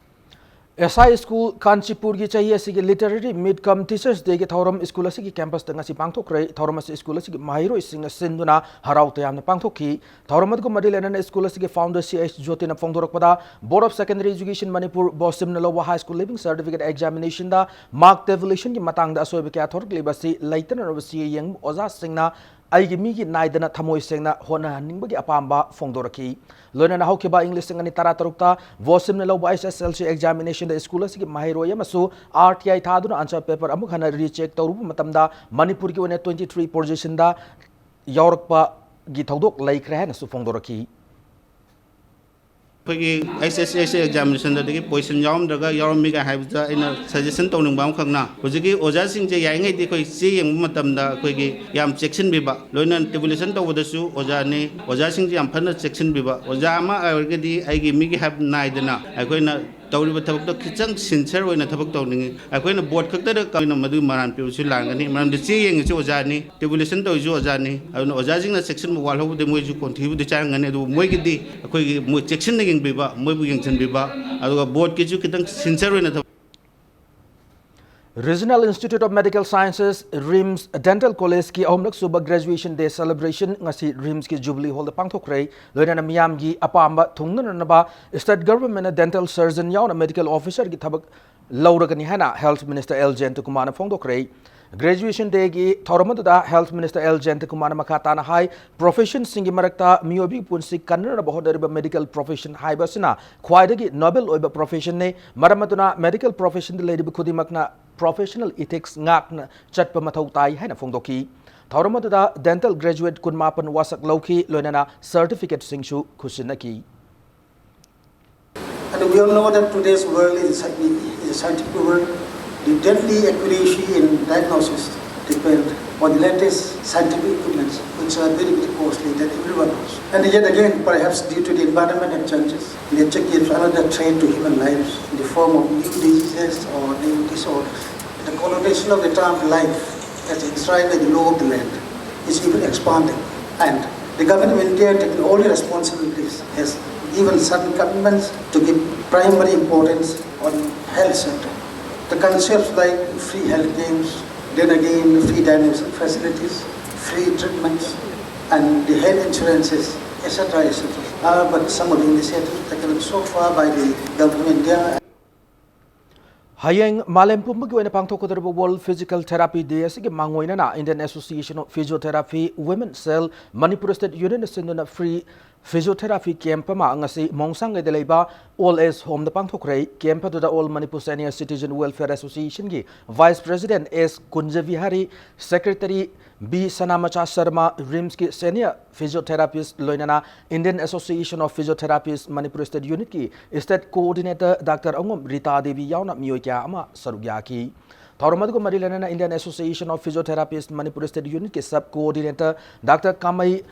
ꯑꯦꯁ ꯑꯥꯏ ꯁ꯭ꯀꯨꯜ ꯀꯥꯟꯆꯤꯄꯨꯔꯒꯤ ꯆꯍꯤ ꯑꯁꯤꯒꯤ Literary Meet cum Teachers Dayꯒꯤ ꯊꯧꯔꯝ ꯁ꯭ꯀꯨꯜ ꯑꯁꯤꯒꯤ campusꯇ ꯉꯁꯤ ꯄꯥꯡꯊꯣꯛꯈ꯭ꯔꯦ꯫ ꯊꯧꯔꯝ ꯑꯁꯤ ꯁ꯭ꯀꯨꯜ ꯑꯁꯤꯒꯤ ꯃꯍꯩꯔꯣꯏꯁꯤꯡꯅ ꯁꯤꯟꯗꯨꯅ ꯍꯔꯥꯎ ꯇꯌꯥꯝꯅ ꯄꯥꯡꯊꯣꯛꯈꯤ꯫ ꯊꯧꯔꯝ ꯑꯗꯨꯒ ꯃꯔꯤ ꯂꯩꯅꯅ ꯁ꯭ꯀꯨꯜ ꯑꯁꯤꯒꯤ founder ꯁꯤ ꯑꯩꯆ ꯖꯣꯇꯤꯅ ꯐꯣꯡꯗꯣꯔꯛꯄꯗ, Board of Secondary Education Manipur, ꯕꯣꯁꯤꯝꯅ ꯂꯧꯕ high school leaving certificate examinationꯗ mark devolutionꯒꯤ ꯃꯇꯥꯡꯗ ꯑꯁꯣꯏꯕ ꯀꯌꯥ ꯊꯣꯔꯛꯂꯤꯕ ꯑꯁꯤ ꯂꯩꯇꯅꯅꯕ ꯆꯦ ꯌꯦꯡꯕ ꯑꯣꯖꯥꯁꯤꯡꯅ ꯑꯩꯒꯤ ꯃꯤꯒꯤ ꯅꯥꯏꯗꯅ ꯊꯃꯣꯏ ꯁꯦꯡꯅ ꯍꯣꯠꯅꯍꯟꯅꯤꯡꯕꯒꯤ ꯑꯄꯥꯝꯕ ꯐꯣꯡꯗꯣꯔꯛꯈꯤ꯫ ꯂꯣꯏꯅꯅ ꯍꯧꯈꯤꯕ ꯏꯪ ꯂꯤꯁꯤꯡ ꯑꯅꯤ ꯇꯔꯥꯇꯔꯨꯛꯇ ꯕꯣꯁꯤꯝꯅ ꯂꯧꯕ H S L C examinationꯗ ꯁ꯭ꯀꯨꯜ ꯑꯁꯤꯒꯤ ꯃꯍꯩꯔꯣꯏ ꯑꯃꯁꯨ R T I ꯊꯥꯗꯨꯅ answer paper ꯑꯃꯨꯛ ꯍꯟꯅ recheck ꯇꯧꯔꯨꯕ ꯃꯇꯝꯗ ꯃꯅꯤꯄꯨꯔꯒꯤ ꯑꯣꯏꯅ twenty three positionꯗ ꯌꯥꯎꯔꯛꯄꯒꯤ ꯊꯧꯗꯣꯛ ꯂꯩꯈ꯭ꯔꯦ ꯍꯥꯏꯅꯁꯨ ꯐꯣꯡꯗꯣꯔꯛꯈꯤ꯫ ꯑꯩꯈꯣꯏꯒꯤ H S S C examinationꯗꯒꯤ position ꯌꯥꯎꯔꯝꯗ꯭ꯔꯒ ꯌꯥꯎꯔꯝꯃꯤꯒ ꯍꯥꯏꯕꯗ ꯑꯩꯅ suggestion ꯇꯧꯅꯤꯡꯕ ꯑꯃꯈꯛꯅ, ꯍꯧꯖꯤꯛꯀꯤ ꯑꯣꯖꯥꯁꯤꯡꯁꯦ ꯌꯥꯔꯤꯉꯩꯗꯤ ꯑꯩꯈꯣꯏ ꯆꯦ ꯌꯦꯡꯕ ꯃꯇꯝꯗ ꯑꯩꯈꯣꯏꯒꯤ ꯌꯥꯝ ꯆꯦꯛꯁꯤꯟꯕꯤꯕ, ꯂꯣꯏꯅ tabulation ꯇꯧꯕꯗꯁꯨ ꯑꯣꯖꯥꯅꯤ, ꯑꯣꯖꯥꯁꯤꯡꯁꯦ ꯌꯥꯝ ꯐꯖꯅ ꯆꯦꯛꯁꯤꯟꯕꯤꯕ꯫ ꯑꯣꯖꯥ ꯑꯃ ꯑꯣꯏꯔꯒꯗꯤ ꯑꯩꯒꯤ ꯃꯤꯒꯤ ꯍꯥꯏꯕ ꯅꯥꯏꯗꯅ ꯑꯩꯈꯣꯏꯅ ꯇꯧꯔꯤꯕ ꯊꯕꯛꯇ ꯈꯤꯇꯪ sincere ꯑꯣꯏꯅ ꯊꯕꯛ ꯇꯧꯅꯤꯡꯉꯤ꯫ ꯑꯩꯈꯣꯏꯅ board ꯈꯛꯇꯗ ꯀꯩꯅꯣ ꯃꯗꯨꯒꯤ ꯃꯔꯥꯟ ꯄꯤꯕꯁꯨ ꯂꯥꯟꯒꯅꯤ, ꯃꯔꯝꯗꯤ ꯆꯦ ꯌꯦꯡꯉꯤꯁꯤ ꯑꯣꯖꯥꯅꯤ, tabulation ꯇꯧꯔꯤꯁꯨ ꯑꯣꯖꯥꯅꯤ꯫ ꯑꯗꯨꯅ ꯑꯣꯖꯥꯁꯤꯡꯅ ꯆꯦꯛꯁꯤꯟꯕ ꯋꯥꯠꯍꯧꯕꯗꯤ ꯃꯣꯏꯁꯨ ꯈꯣꯟꯊꯤꯕꯨꯗꯤ ꯆꯥꯔꯝꯒꯅꯤ, ꯑꯗꯨꯕꯨ ꯃꯣꯏꯒꯤꯗꯤ ꯑꯩꯈꯣꯏꯒꯤ ꯃꯣꯏ ꯆꯦꯛꯁꯤꯟꯅ ꯌꯦꯡꯕꯤꯕ, ꯃꯣꯏꯕꯨ ꯌꯦꯡꯁꯤꯟꯕꯤꯕ, ꯑꯗꯨꯒ boardꯀꯤꯁꯨ ꯈꯤꯇꯪ sincere ꯑꯣꯏꯅ ꯊꯕꯛ Regional Institute of Medical Sciences, RIMS Dental Collegeꯀꯤ ꯑꯍꯨꯝꯂꯛ ꯁꯨꯕ Graduation Day Celebration ꯉꯁꯤ RIMSꯀꯤ Jubilee Hallꯗ ꯄꯥꯡꯊꯣꯛꯈ꯭ꯔꯦ꯫ ꯂꯣꯏꯅꯅ ꯃꯤꯌꯥꯝꯒꯤ ꯑꯄꯥꯝꯕ ꯊꯨꯡꯅꯅꯕ State Governmentꯅ dental surgeon ꯌꯥꯎꯅ medical officerꯒꯤ ꯊꯕꯛ ꯂꯧꯔꯒꯅꯤ ꯍꯥꯏꯅ Health Minister L Jayantakumarꯅ ꯐꯣꯡꯗꯣꯛꯈ꯭ꯔꯦ꯫ Graduation Dayꯒꯤ ꯊꯧꯔꯝ ꯑꯗꯨꯗ Health Minister L Jayantakumarꯅ ꯃꯈꯥ ꯇꯥꯅ ꯍꯥꯏ, professionꯁꯤꯡꯒꯤ ꯃꯔꯛꯇ ꯃꯤꯑꯣꯏꯕꯒꯤ ꯄꯨꯟꯁꯤ ꯀꯟꯅꯅꯕ ꯍꯣꯠꯅꯔꯤꯕ medical profession ꯍꯥꯏꯕ ꯑꯁꯤꯅ ꯈ꯭ꯋꯥꯏꯗꯒꯤ noble ꯑꯣꯏꯕ professionꯅꯤ꯫ ꯃꯔꯝ ꯑꯗꯨꯅ medical professionꯗ ꯂꯩꯔꯤꯕ ꯈꯨꯗꯤꯡꯃꯛꯅ professional ethics ꯉꯥꯛꯅ ꯆꯠꯄ ꯃꯊꯧ ꯇꯥꯏ ꯍꯥꯏꯅ ꯐꯣꯡꯗꯣꯛꯈꯤ꯫ ꯊꯧꯔꯝ ꯑꯗꯨꯗ dental graduate ꯀꯨꯟꯃꯥꯄꯟ ꯋꯥꯁꯛ ꯂꯧꯈꯤ, ꯂꯣꯏꯅꯅ certificate ꯁꯤꯡꯁꯨ ꯈꯨꯠꯁꯤꯟꯅꯈꯤ꯫ And we all know that today's world is a, sci- is a scientific world. The deadly accuracy in diagnosis depend on the latest scientific equipments, which are very, very costly, that everyone knows. And yet again, perhaps due to the environmental changes, nature gives another threat to human lives in the form of new diseases or new disorders. The connotation of the term life as enshrined in the law of the land is even expanding. And the government of India, taking all the responsibilities, has given certain commitments to give primary importance on health sector. The concepts like free health camps, then again free diagnostic facilities, free treatments, and the health insurances, et cetera, et cetera, are but some of the initiatives taken so far by the government of India. ꯍꯌꯦꯡ ꯃꯥꯂꯦꯝ ꯄꯨꯝꯕꯒꯤ ꯑꯣꯏꯅ ꯄꯥꯡꯊꯣꯛꯀꯗꯧꯔꯤꯕ World Physical Therapy Day ꯑꯁꯤꯒꯤ ꯃꯥꯡꯑꯣꯏꯅꯅ Indian Association of Physiotherapy Women Cell Manipur State Unit ꯅ ꯁꯤꯟꯗꯨꯅ free physiotherapy camp ꯑꯃ ꯉꯁꯤ ꯃꯣꯡꯁꯥꯡꯒꯩꯗ ꯂꯩꯕ Old Age Home ꯗ ꯄꯥꯡꯊꯣꯛꯈ꯭ꯔꯦ꯫ Camp ꯑꯗꯨꯗ All Manipur Senior Citizen Welfare Association ꯒꯤ Vice President S Kunjabihari, Secretary B Sanamacha Sharma, ꯔꯤꯝꯁꯀꯤ senior physiotherapist, ꯂꯣꯏꯅꯅ Indian Association of Physiotherapists Manipur State Unit ꯀꯤ state coordinator Doctor ꯑꯉꯣꯝ ꯔꯤꯇꯥ ꯗꯦꯕꯤ ꯌꯥꯎꯅ ꯃꯤꯑꯣꯏ ꯀꯌꯥ ꯑꯃ ꯁꯔꯨꯛ ꯌꯥꯈꯤ꯫ ꯊꯧꯔꯝ ꯑꯗꯨꯒ ꯃꯔꯤ ꯂꯩꯅꯅ Indian Association of Physiotherapists Manipur State Unit ꯀꯤ sub coordinator Doctor ꯀꯥꯃꯩ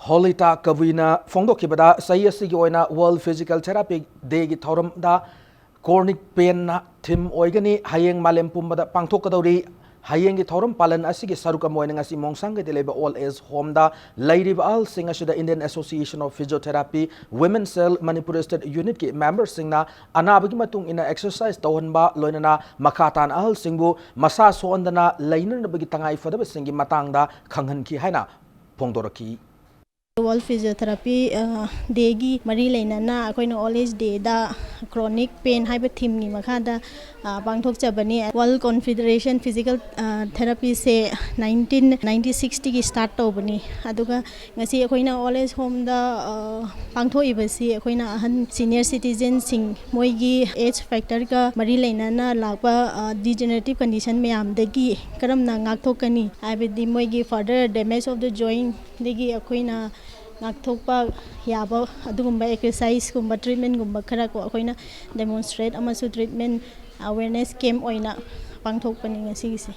ꯍꯣꯂꯤꯇꯥ ꯀꯕꯨꯏꯅ ꯐꯣꯡꯗꯣꯛꯈꯤꯕꯗ, ꯆꯍꯤ ꯑꯁꯤꯒꯤ ꯑꯣꯏꯅ World Physical Therapy Day ꯒꯤ ꯊꯧꯔꯝꯗ chronic pain ꯅ theme ꯑꯣꯏꯒꯅꯤ꯫ ꯍꯌꯦꯡ ꯃꯥꯂꯦꯝ ꯄꯨꯝꯕꯗ ꯄꯥꯡꯊꯣꯛꯀꯗꯧꯔꯤ꯫ ꯍꯌꯦꯡꯒꯤ ꯊꯧꯔꯝ ꯄꯥꯂꯟ ꯑꯁꯤꯒꯤ ꯁꯔꯨꯛ ꯑꯃ ꯑꯣꯏꯅ ꯉꯁꯤ ꯃꯣꯡꯁꯥꯡꯒꯩꯗ ꯂꯩꯕ Old Age Home ꯗ ꯂꯩꯔꯤꯕ ꯑꯍꯜꯁꯤꯡ ꯑꯁꯤꯗ Indian Association of Physiotherapy Women Cell Manipur State Unit ꯀꯤ member ꯁꯤꯡꯅ ꯑꯅꯥꯕꯒꯤ ꯃꯇꯨꯡ ꯏꯟꯅ exercise ꯇꯧꯍꯟꯕ, ꯂꯣꯏꯅꯅ ꯃꯈꯥ ꯇꯥꯅ ꯑꯍꯜꯁꯤꯡꯕꯨ ꯃꯁꯥ ꯁꯣꯛꯍꯟꯗꯅ ꯂꯩꯅꯅꯕꯒꯤ ꯇꯉꯥꯏ ꯐꯗꯕꯁꯤꯡꯒꯤ ꯃꯇꯥꯡꯗ ꯈꯪꯍꯟꯈꯤ ꯍꯥꯏꯅ ꯐꯣꯡꯗꯣꯔꯛꯈꯤ꯫ World Physiotherapy Dayꯒꯤ ꯃꯔꯤ ꯂꯩꯅꯅ ꯑꯩꯈꯣꯏꯅ All Age Dayꯗ Chronic Pain ꯍꯥꯏꯕ themeꯒꯤ ꯃꯈꯥꯗ ꯄꯥꯡꯊꯣꯛꯆꯕꯅꯤ꯫ World Confederation Physical Therapyꯁꯦ nineteen ninety sixꯇꯒꯤ start ꯇꯧꯕꯅꯤ꯫ ꯑꯗꯨꯒ ꯉꯁꯤ ꯑꯩꯈꯣꯏꯅ All Age Homeꯗ ꯄꯥꯡꯊꯣꯛꯏꯕꯁꯤ ꯑꯩꯈꯣꯏꯅ ꯑꯍꯟ senior citizenꯁꯤꯡ ꯃꯣꯏꯒꯤ age factorꯒ ꯃꯔꯤ ꯂꯩꯅꯅ ꯂꯥꯛꯄ degenerative condition ꯃꯌꯥꯝꯗꯒꯤ ꯀꯔꯝꯅ ꯉꯥꯛꯊꯣꯛꯀꯅꯤ ꯍꯥꯏꯕꯗꯤ ꯃꯣꯏꯒꯤ further damage of the jointꯗꯒꯤ ꯑꯩꯈꯣꯏꯅ ꯉꯥꯛꯊꯣꯛꯄ ꯌꯥꯕ ꯑꯗꯨꯒꯨꯝꯕ exerciseꯀꯨꯝꯕ treatmentꯀꯨꯝꯕ ꯈꯔ ꯀꯣ ꯑꯩꯈꯣꯏꯅ demonstrate ꯑꯃꯁꯨꯡ treatment awareness camp ꯑꯣꯏꯅ ꯄꯥꯡꯊꯣꯛꯄꯅꯤ ꯉꯁꯤꯒꯤꯁꯦ꯫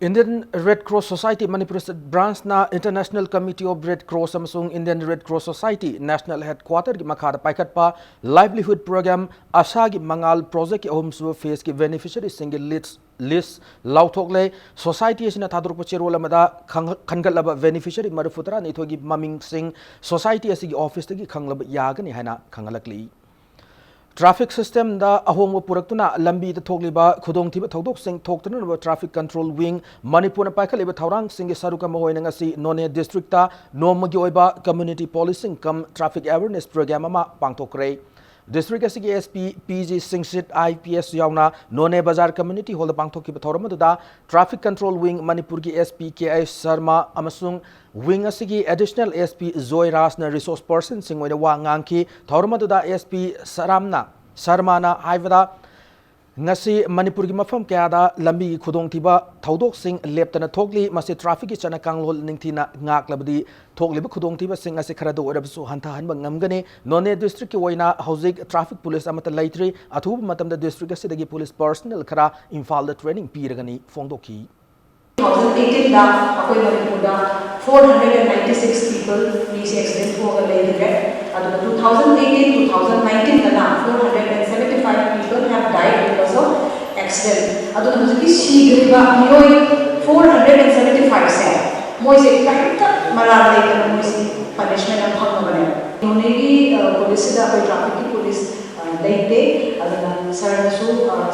Indian Red Cross Society Manipur State Branchꯅ International Committee of Red Cross ꯑꯃꯁꯨꯡ Indian Red Cross Society National Headquarterꯒꯤ ꯃꯈꯥꯗ ꯄꯥꯏꯈꯠꯄ Livelihood Program ꯑꯁꯥꯒꯤ ꯃꯉꯥꯜ projectꯀꯤ ꯑꯍꯨꯝꯁꯨꯕ phaseꯀꯤ beneficiaryꯁꯤꯡꯒꯤ list list ꯂꯥꯎꯊꯣꯛꯂꯦ꯫ Society ꯑꯁꯤꯅ ꯊꯥꯗꯣꯔꯛꯄ ꯆꯦꯔꯣꯜ ꯑꯃꯗ ꯈꯪ- ꯈꯟꯒꯠꯂꯕ beneficiary ꯃꯔꯤꯐꯨ ꯇꯔꯥꯅꯤꯊꯣꯏꯒꯤ ꯃꯃꯤꯡꯁꯤꯡ society ꯑꯁꯤꯒꯤ officeꯇꯒꯤ ꯈꯪꯂꯕ ꯌꯥꯒꯅꯤ ꯍꯥꯏꯅ ꯈꯪꯍꯜꯂꯛꯂꯤ꯫ Traffic systemꯗ ꯑꯍꯣꯡꯕ ꯄꯨꯔꯛꯇꯨꯅ ꯂꯝꯕꯤꯗ ꯊꯣꯛꯂꯤꯕ ꯈꯨꯗꯣꯡꯊꯤꯕ ꯊꯧꯗꯣꯛꯁꯤꯡ ꯊꯣꯛꯇꯅꯅꯕ Traffic Control Wing ꯃꯅꯤꯄꯨꯔꯅ ꯄꯥꯏꯈꯠꯂꯤꯕ ꯊꯧꯔꯥꯡꯁꯤꯡꯒꯤ ꯁꯔꯨꯛ ꯑꯃ ꯑꯣꯏꯅ ꯉꯁꯤ Noney districtꯇ ꯅꯣꯡꯃꯒꯤ ꯑꯣꯏꯕ community policing cum traffic awareness program ꯑꯃ ꯄꯥꯡꯊꯣꯛꯈ꯭ꯔꯦ꯫ District ꯑꯁꯤꯒꯤ SP P G Singsit IPS ꯌꯥꯎꯅ Noney Bazar Community Hallꯗ ꯄꯥꯡꯊꯣꯛꯈꯤꯕ ꯊꯧꯔꯝ ꯑꯗꯨꯗ Traffic Control Wing ꯃꯅꯤꯄꯨꯔꯒꯤ SP K I Sharma ꯑꯃꯁꯨꯡ wing ꯑꯁꯤꯒꯤ Additional SP Joy Rajꯅ resource personꯁꯤꯡ ꯑꯣꯏꯅ ꯋꯥ ꯉꯥꯡꯈꯤ꯫ ꯊꯧꯔꯝ ꯑꯗꯨꯗ SP ꯁꯔꯥꯝꯅ ꯁꯔꯃꯥꯅ ꯍꯥꯏꯕꯗ, ꯉꯁꯤ ꯃꯅꯤꯄꯨꯔꯒꯤ ꯃꯐꯝ ꯀꯌꯥꯗ ꯂꯝꯕꯤꯒꯤ ꯈꯨꯗꯣꯡꯊꯤꯕ ꯊꯧꯗꯣꯛꯁꯤꯡ ꯂꯦꯞꯇꯅ ꯊꯣꯛꯂꯤ꯫ ꯃꯁꯤ trafficꯀꯤ ꯆꯠꯅ ꯀꯥꯡꯂꯣꯟ ꯅꯤꯡꯊꯤꯅ ꯉꯥꯛꯂꯕꯗꯤ ꯊꯣꯛꯂꯤꯕ ꯈꯨꯗꯣꯡꯊꯤꯕꯁꯤꯡ ꯑꯁꯤ ꯈꯔꯗ ꯑꯣꯏꯔꯕꯁꯨ ꯍꯟꯊꯍꯟꯕ ꯉꯝꯒꯅꯤ꯫ Noney districtꯀꯤ ꯑꯣꯏꯅ ꯍꯧꯖꯤꯛ traffic police ꯑꯃꯠꯇ ꯂꯩꯇ꯭ꯔꯤ꯫ ꯑꯊꯨꯕ ꯃꯇꯝꯗ district ꯑꯁꯤꯗꯒꯤ police personnel ꯈꯔ ꯏꯝꯐꯥꯜꯗ training ꯄꯤꯔꯒꯅꯤ ꯐꯣꯡꯗꯣꯛꯈꯤ꯫ Two thousand eighteen ꯗ ꯑꯩꯈꯣꯏ ꯃꯅꯤꯄꯨꯔꯗ four hundred and ninety six people ꯃꯤꯁꯦ accident ꯊꯣꯛꯑꯒ ꯂꯩꯈ꯭ꯔꯦ꯫ ꯑꯗꯨꯒ two thousand eighteen, two thousand nineteen ꯗꯅ four hundred and seventy five people have died because of accident꯫ ꯑꯗꯨꯅ ꯍꯧꯖꯤꯛꯀꯤ ꯁꯤꯈ꯭ꯔꯤꯕ ꯃꯤꯑꯣꯏ four hundred and seventy five ꯁꯦ ꯃꯣꯏꯁꯦ ꯀꯔꯤꯝꯇ ꯃꯔꯥꯜ ꯂꯩꯇꯅ ꯃꯣꯏꯁꯤ punishment ꯑꯃ ꯐꯪꯉꯕꯅꯦꯕ꯫ Noneyꯒꯤ policeꯁꯤꯗ ꯑꯩꯈꯣꯏ trafficꯀꯤ police ꯂꯩꯇꯦ꯫ ꯑꯗꯨꯅ ꯁꯥꯔꯅꯁꯨ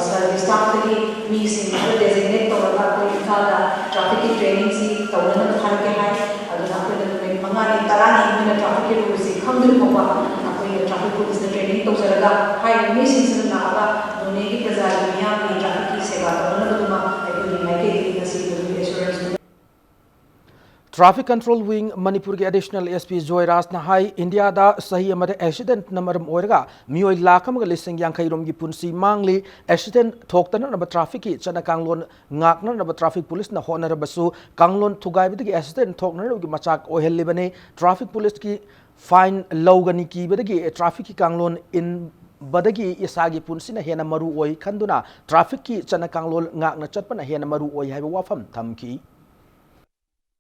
ꯁꯥꯔꯒꯤ staffꯇꯒꯤ ꯃꯤꯁꯤꯡ ꯑꯗꯨ designate ꯇꯧꯔꯒ ꯑꯩꯈꯣꯏ ꯏꯝꯐꯥꯜꯗ trafficꯀꯤ trainingꯁꯤ ꯇꯧꯅꯅꯕ ꯊꯥꯔꯛꯀꯦ ꯍꯥꯏ꯫ ꯑꯗꯨꯅ ꯑꯩꯈꯣꯏꯅ ꯍꯥꯏꯕꯁꯤ ꯈꯪꯗ꯭ꯔꯤꯕ ꯐꯥꯎꯕ ꯑꯩꯈꯣꯏꯒꯤ ꯇ꯭ꯔꯥꯐꯤꯛ ꯄꯨꯂꯤꯁꯅ ꯇ꯭ꯔꯦꯅꯤꯡ ꯇꯧꯖꯔꯒ ꯍꯥꯏꯔꯤꯕ ꯃꯤꯁꯤꯡꯁꯤꯅ ꯂꯥꯛꯑꯒ ꯅꯣꯅꯦꯒꯤ ꯄ꯭ꯔꯖꯥꯒꯤ ꯃꯤꯌꯥꯝꯒꯤ ꯇ꯭ꯔꯥꯐꯤꯛꯀꯤ ꯁꯦꯕꯥ ꯇꯧꯅꯅꯕꯗꯨꯃ ꯑꯩꯈꯣꯏꯒꯤ ꯃꯥꯏꯀꯩꯗꯒꯤ ꯉꯁꯤ ꯑꯗꯨꯒꯤ ꯑꯦꯁꯨꯔꯦꯟꯁ ꯇ꯭ꯔꯥꯐꯤꯛ ꯀꯟꯇ꯭ꯔꯣꯜ ꯋꯤꯡ ꯃꯅꯤꯄꯨꯔꯒꯤ ꯑꯦꯗꯤꯁꯅꯦꯜ ꯑꯦꯁ ꯄꯤ ꯖꯣꯏꯔꯥꯖꯅ ꯍꯥꯏ, ꯏꯟꯗꯤꯌꯥꯗ ꯆꯍꯤ ꯑꯃꯗ ꯑꯦꯛꯁꯤꯗꯦꯟꯠꯅ ꯃꯔꯝ ꯑꯣꯏꯔꯒ ꯃꯤꯑꯣꯏ ꯂꯥꯈ ꯑꯃꯒ ꯂꯤꯁꯤꯡ ꯌꯥꯡꯈꯩ ꯔꯣꯝꯒꯤ ꯄꯨꯟꯁꯤ ꯃꯥꯡꯂꯤ꯫ ꯑꯦꯛꯁꯤꯗꯦꯟꯠ ꯊꯣꯛꯇꯅꯅꯕ ꯇ꯭ꯔꯥꯐꯤꯛꯀꯤ ꯆꯠꯅ ꯀꯥꯡꯂꯣꯟ ꯉꯥꯛꯅꯅꯕ ꯇ꯭ꯔꯥꯐꯤꯛ ꯄꯨꯂꯤꯁꯅ ꯍꯣꯠꯅꯔꯕꯁꯨ ꯀꯥꯡꯂꯣꯟ ꯊꯨꯒꯥꯏꯕꯗꯒꯤ ꯑꯦꯛꯁꯤꯗꯦꯟꯠ ꯊꯣꯛꯅꯅꯕꯒꯤ ꯃꯆꯥꯛ ꯑꯣꯏꯍꯜꯂꯤꯕꯅꯤ꯫ ꯇ꯭ꯔꯥꯐꯤꯛ ꯄꯨꯂꯤꯁꯀꯤ ꯐꯥꯏꯟ ꯂꯧꯒꯅꯤ ꯀꯤꯕꯗꯒꯤ ꯇ꯭ꯔꯥꯐꯤꯛꯀꯤ ꯀꯥꯡꯂꯣꯟ ꯏꯟꯕꯗꯒꯤ ꯏꯁꯥꯒꯤ ꯄꯨꯟꯁꯤꯅ ꯍꯦꯟꯅ ꯃꯔꯨ ꯑꯣꯏ ꯈꯟꯗꯨꯅ ꯇ꯭ꯔꯥꯐꯤꯛꯀꯤ ꯆꯠꯅ ꯀꯥꯡꯂꯣꯟ ꯉꯥꯛꯅ ꯆꯠꯄꯅ ꯍꯦꯟꯅ ꯃꯔꯨ ꯑꯣꯏ ꯍꯥꯏꯕ ꯋꯥꯐꯝ ꯊꯝꯈꯤ꯫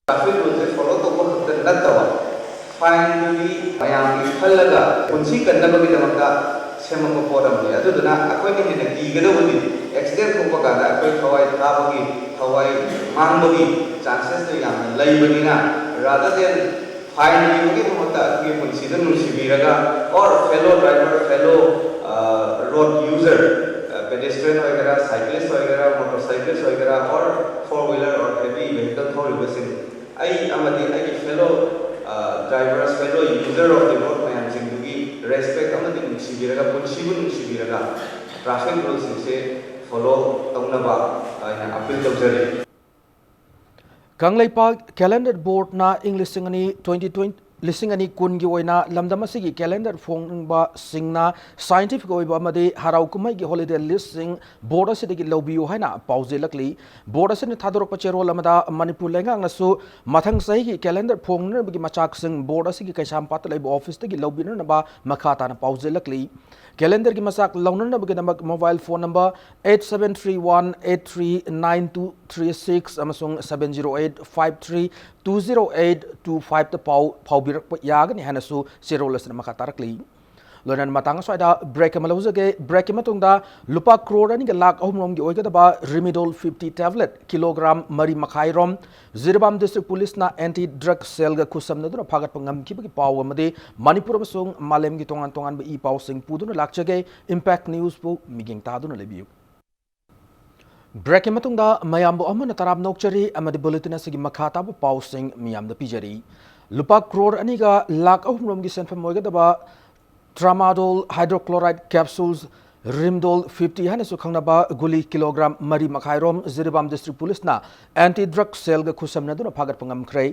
ꯇ꯭ꯔꯥꯐꯤꯛ ꯔꯨꯜꯁꯦ ꯐꯣꯂꯣ ꯇꯧꯕ ꯈꯛꯇ ꯅꯠꯇꯕ, ꯐꯥꯏꯟꯗꯨꯒꯤ ꯃꯌꯥꯝꯒꯤ ꯈꯜꯂꯒ ꯄꯨꯟꯁꯤ ꯀꯟꯅꯕꯒꯤꯗꯃꯛꯇ ꯁꯦꯝꯃꯛꯄ ꯄꯣꯠ ꯑꯃꯅꯤ꯫ ꯑꯗꯨꯗꯨꯅ ꯑꯩꯈꯣꯏꯅ ꯍꯦꯟꯅ ꯀꯤꯒꯗꯧꯕꯗꯤ ꯑꯦꯛꯁꯤꯗꯦꯟ ꯊꯣꯛꯄ ꯀꯥꯟꯗ ꯑꯩꯈꯣꯏ ꯊꯋꯥꯏ ꯊꯥꯕꯒꯤ, ꯊꯋꯥꯏ ꯃꯥꯡꯕꯒꯤ ꯆꯥꯟꯁꯦꯁꯇꯣ ꯌꯥꯝꯅ ꯂꯩꯕꯅꯤꯅ, rather than ꯐꯥꯏꯟ ꯂꯩꯕꯒꯤ ꯃꯍꯨꯠꯇ ꯑꯩꯈꯣꯏꯒꯤ ꯄꯨꯟꯁꯤꯗ ꯅꯨꯡꯁꯤꯕꯤꯔꯒ, or fellow driver, fellow, ꯑ, road user, ꯑ, pedestrian ꯑꯣꯏꯒꯦꯔꯥ, cyclist ꯑꯣꯏꯒꯦꯔꯥ, motorcyclist ꯑꯣꯏꯒꯦꯔꯥ, or four wheeler or heavy vehicle ꯊꯧꯔꯤꯕꯁꯤꯡ, ꯑꯩ ꯑꯃꯗꯤ ꯑꯩꯒꯤ fellow, ꯑ, drivers, fellow user of the road ꯃꯌꯥꯝꯁꯤꯡꯗꯨꯒꯤ respect ꯑꯃꯗꯤ ꯅꯨꯡꯁꯤꯕꯤꯔꯒ, ꯄꯨꯟꯁꯤꯕꯨ ꯅꯨꯡꯁꯤꯕꯤꯔꯒ, traffic ruleꯁꯤꯡꯁꯦ follow ꯇꯧꯅꯕ ꯑꯩꯅ appeal ꯇꯧꯖꯔꯤ꯫ ꯀꯪꯂꯩꯄꯥꯛ ꯀꯦꯂꯦꯟꯗꯔ ꯕꯣꯔꯗꯅ ꯏꯪ ꯂꯤꯁꯤꯡ ꯑꯅꯤ, twenty twenty, ꯂꯤꯁꯤꯡ ꯑꯅꯤ ꯀꯨꯟꯒꯤ ꯑꯣꯏꯅ ꯂꯝꯗꯝ ꯑꯁꯤꯒꯤ ꯀꯦꯂꯦꯟꯗꯔ ꯐꯣꯡꯕꯁꯤꯡꯅ scientific ꯑꯣꯏꯕ ꯑꯃꯗꯤ ꯍꯔꯥꯎ ꯀꯨꯝꯍꯩꯒꯤ holiday listꯁꯤꯡ ꯕꯣꯔꯗ ꯑꯁꯤꯗꯒꯤ ꯂꯧꯕꯤꯌꯨ ꯍꯥꯏꯅ ꯄꯥꯎꯖꯦꯜꯂꯛꯂꯤ꯫ ꯕꯣꯔꯗ ꯑꯁꯤꯅ ꯊꯥꯗꯣꯔꯛꯄ ꯆꯦꯔꯣꯜ ꯑꯃꯗ ꯃꯅꯤꯄꯨꯔ ꯂꯩꯉꯥꯛꯅꯁꯨ ꯃꯊꯪ ꯆꯍꯤꯒꯤ ꯀꯦꯂꯦꯟꯗꯔ ꯐꯣꯡꯅꯅꯕꯒꯤ ꯃꯆꯥꯛꯁꯤꯡ ꯕꯣꯔꯗ ꯑꯁꯤꯒꯤ ꯀꯩꯁꯥꯝꯄꯥꯠꯇ ꯂꯩꯕ ꯑꯣꯐꯤꯁꯇꯒꯤ ꯂꯧꯕꯤꯅꯅꯕ ꯃꯈꯥ ꯇꯥꯅ ꯄꯥꯎꯖꯦꯜꯂꯛꯂꯤ꯫ ꯀꯦꯂꯦꯟꯗꯔꯒꯤ ꯃꯆꯥꯛ ꯂꯧꯅꯅꯕꯒꯤꯗꯃꯛ mobile phone number eight seven three one eight three nine two three six ꯑꯃꯁꯨꯡ seven zero eight five three two zero eight two fiveꯇ ꯄꯥꯎ ꯐꯥꯎꯕꯤꯔꯛꯄ ꯌꯥꯒꯅꯤ ꯍꯥꯏꯅꯁꯨ ꯆꯦꯔꯣꯜ ꯑꯁꯤꯅ ꯃꯈꯥ ꯇꯥꯔꯛꯂꯤ꯫ ꯂꯣꯏꯅꯅ ꯃꯇꯥꯡ ꯑꯁ꯭ꯋꯥꯏꯗ break ꯑꯃ ꯂꯧꯖꯒꯦ꯫ Break ꯃꯇꯨꯡꯗ ꯂꯨꯄꯥ ꯀ꯭ꯔꯣꯔ ꯑꯅꯤꯒ ꯂꯥꯈ ꯑꯍꯨꯝ ꯔꯣꯝꯒꯤ ꯑꯣꯏꯒꯗꯕ Rimadyl fifty tablet ꯀꯤꯂꯣꯒ꯭ꯔꯥꯝ ꯃꯔꯤ ꯃꯈꯥꯏ ꯔꯣꯝ ꯖꯤꯔꯤꯕꯥꯝ district policeꯅ anti drug cellꯒ ꯈꯨꯠꯁꯝꯅꯗꯨꯅ ꯐꯥꯒꯠꯄ ꯉꯝꯈꯤꯕꯒꯤ ꯄꯥꯎ ꯑꯃꯗꯤ ꯃꯅꯤꯄꯨꯔ ꯑꯃꯁꯨꯡ ꯃꯥꯂꯦꯝꯒꯤ ꯇꯣꯉꯥꯟ ꯇꯣꯉꯥꯟꯕ ꯏ ꯄꯥꯎꯁꯤꯡ ꯄꯨꯗꯨꯅ ꯂꯥꯛꯆꯒꯦ꯫ Impact Newsꯕꯨ ꯃꯤꯠꯌꯦꯡ ꯇꯥꯗꯨꯅ ꯂꯩꯕꯤꯌꯨ꯫ Breakꯀꯤ ꯃꯇꯨꯡꯗ ꯃꯌꯥꯝꯕꯨ ꯑꯃꯨꯛ ꯍꯟꯅ ꯇꯔꯥꯝꯅ ꯑꯣꯛꯆꯔꯤ ꯑꯃꯗꯤ bulletin ꯑꯁꯤꯒꯤ ꯃꯈꯥ ꯇꯥꯕ ꯄꯥꯎꯁꯤꯡ ꯃꯤꯌꯥꯝꯗ ꯄꯤꯖꯔꯤ꯫ ꯂꯨꯄꯥ ꯀ꯭ꯔꯣꯔ ꯑꯅꯤꯒ ꯂꯥꯈ ꯑꯍꯨꯝ ꯔꯣꯝꯒꯤ ꯁꯦꯟꯐꯝ ꯑꯣꯏꯒꯗꯕ tramadol hydrochloride capsules ꯔꯤꯝꯗꯣꯜ ꯐꯤꯐꯇꯤ ꯍꯥꯏꯅꯁꯨ ꯈꯪꯅꯕ ꯒꯨꯂꯤ ꯀꯤꯂꯣꯒ꯭ꯔꯥꯝ ꯃꯔꯤ ꯃꯈꯥꯏꯔꯣꯝ ꯖꯤꯔꯤꯕꯥꯝ ꯗꯤꯁꯇ꯭ꯔꯤꯛ ꯄꯨꯂꯤꯁꯅ ꯑꯦꯟꯇꯤ ꯗ꯭ꯔꯒ ꯁꯦꯜꯒ ꯈꯨꯠꯁꯝꯅꯗꯨꯅ ꯐꯥꯒꯠꯄ ꯉꯝꯈ꯭ꯔꯦ꯫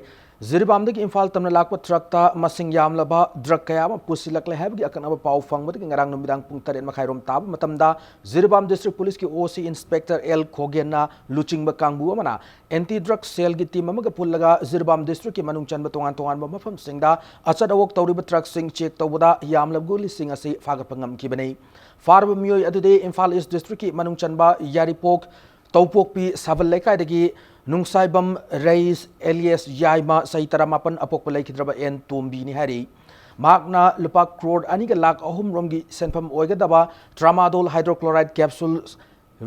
ꯖꯤꯔꯤꯕꯥꯝꯗꯒꯤ ꯏꯝꯐꯥꯜ ꯇꯝꯅ ꯂꯥꯛꯄ ꯇ꯭ꯔꯛꯇ ꯃꯁꯤꯡ ꯌꯥꯝꯂꯕ ꯗ꯭ꯔꯒ ꯀꯌꯥ ꯑꯃ ꯄꯨꯁꯤꯜꯂꯛꯂꯦ ꯍꯥꯏꯕꯒꯤ ꯑꯀꯛꯅꯕ ꯄꯥꯎ ꯐꯪꯕꯗꯒꯤ ꯉꯔꯥꯡ ꯅꯨꯃꯤꯗꯥꯡ ꯄꯨꯡ ꯇꯔꯦꯠ ꯃꯈꯥꯏꯔꯣꯝ ꯇꯥꯕ ꯃꯇꯝꯗ ꯖꯤꯔꯤꯕꯥꯝ ꯗꯤꯁꯇ꯭ꯔꯤꯛ ꯄꯨꯂꯤꯁꯀꯤ ꯑꯣ ꯁꯤ ꯏꯟꯁꯄꯦꯛꯇꯔ ꯑꯦꯜ ꯈꯣꯒꯦꯟꯅ ꯂꯨꯆꯤꯡꯕ ꯀꯥꯡꯕꯨ ꯑꯃꯅ ꯑꯦꯟꯇꯤ ꯗ꯭ꯔꯒ ꯁꯦꯜꯒꯤ ꯇꯤꯝ ꯑꯃꯒ ꯄꯨꯜꯂꯒ ꯖꯤꯔꯤꯕꯥꯝ ꯗꯤꯁꯇ꯭ꯔꯤꯛꯀꯤ ꯃꯅꯨꯡ ꯆꯟꯕ ꯇꯣꯉꯥꯟ ꯇꯣꯉꯥꯟꯕ ꯃꯐꯝꯁꯤꯡꯗ ꯑꯆꯠ ꯑꯋꯣꯛ ꯇꯧꯔꯤꯕ ꯇ꯭ꯔꯛꯁꯤꯡ ꯆꯦꯛ ꯇꯧꯕꯗ ꯌꯥꯝꯂꯕ ꯒꯨꯂꯤꯁꯤꯡ ꯑꯁꯤ ꯐꯥꯒꯠꯄ ꯉꯝꯈꯤꯕꯅꯤ꯫ ꯐꯥꯔꯕ ꯃꯤꯑꯣꯏ ꯑꯗꯨꯗꯤ ꯏꯝꯐꯥꯜ ꯏꯁ ꯗꯤꯁꯇ꯭ꯔꯤꯛꯀꯤ ꯃꯅꯨꯡ ꯆꯟꯕ ꯌꯥꯏꯔꯤꯄꯣꯛ ꯇꯧꯄꯣꯛꯄꯤ ꯁꯥꯕꯜ ꯂꯩꯀꯥꯏꯗꯒꯤ ꯅꯨꯡꯁꯥꯏꯕꯝ ꯔꯌꯤꯁ ꯑꯦꯂꯤꯌꯥꯁ ꯌꯥꯏꯃ, ꯆꯍꯤ ꯇꯔꯥꯃꯥꯄꯟ, ꯑꯄꯣꯛꯄ ꯂꯩꯈꯤꯗ꯭ꯔꯕ ꯑꯦꯟ ꯇꯣꯝꯕꯤꯅꯤ ꯍꯥꯏꯔꯤ꯫ ꯃꯍꯥꯛꯅ ꯂꯨꯄꯥ ꯀ꯭ꯔꯣꯔ ꯑꯅꯤꯒ ꯂꯥꯈ ꯑꯍꯨꯝ ꯔꯣꯝꯒꯤ ꯁꯦꯟꯐꯝ ꯑꯣꯏꯒꯗꯕ tramadol hydrochloride capsule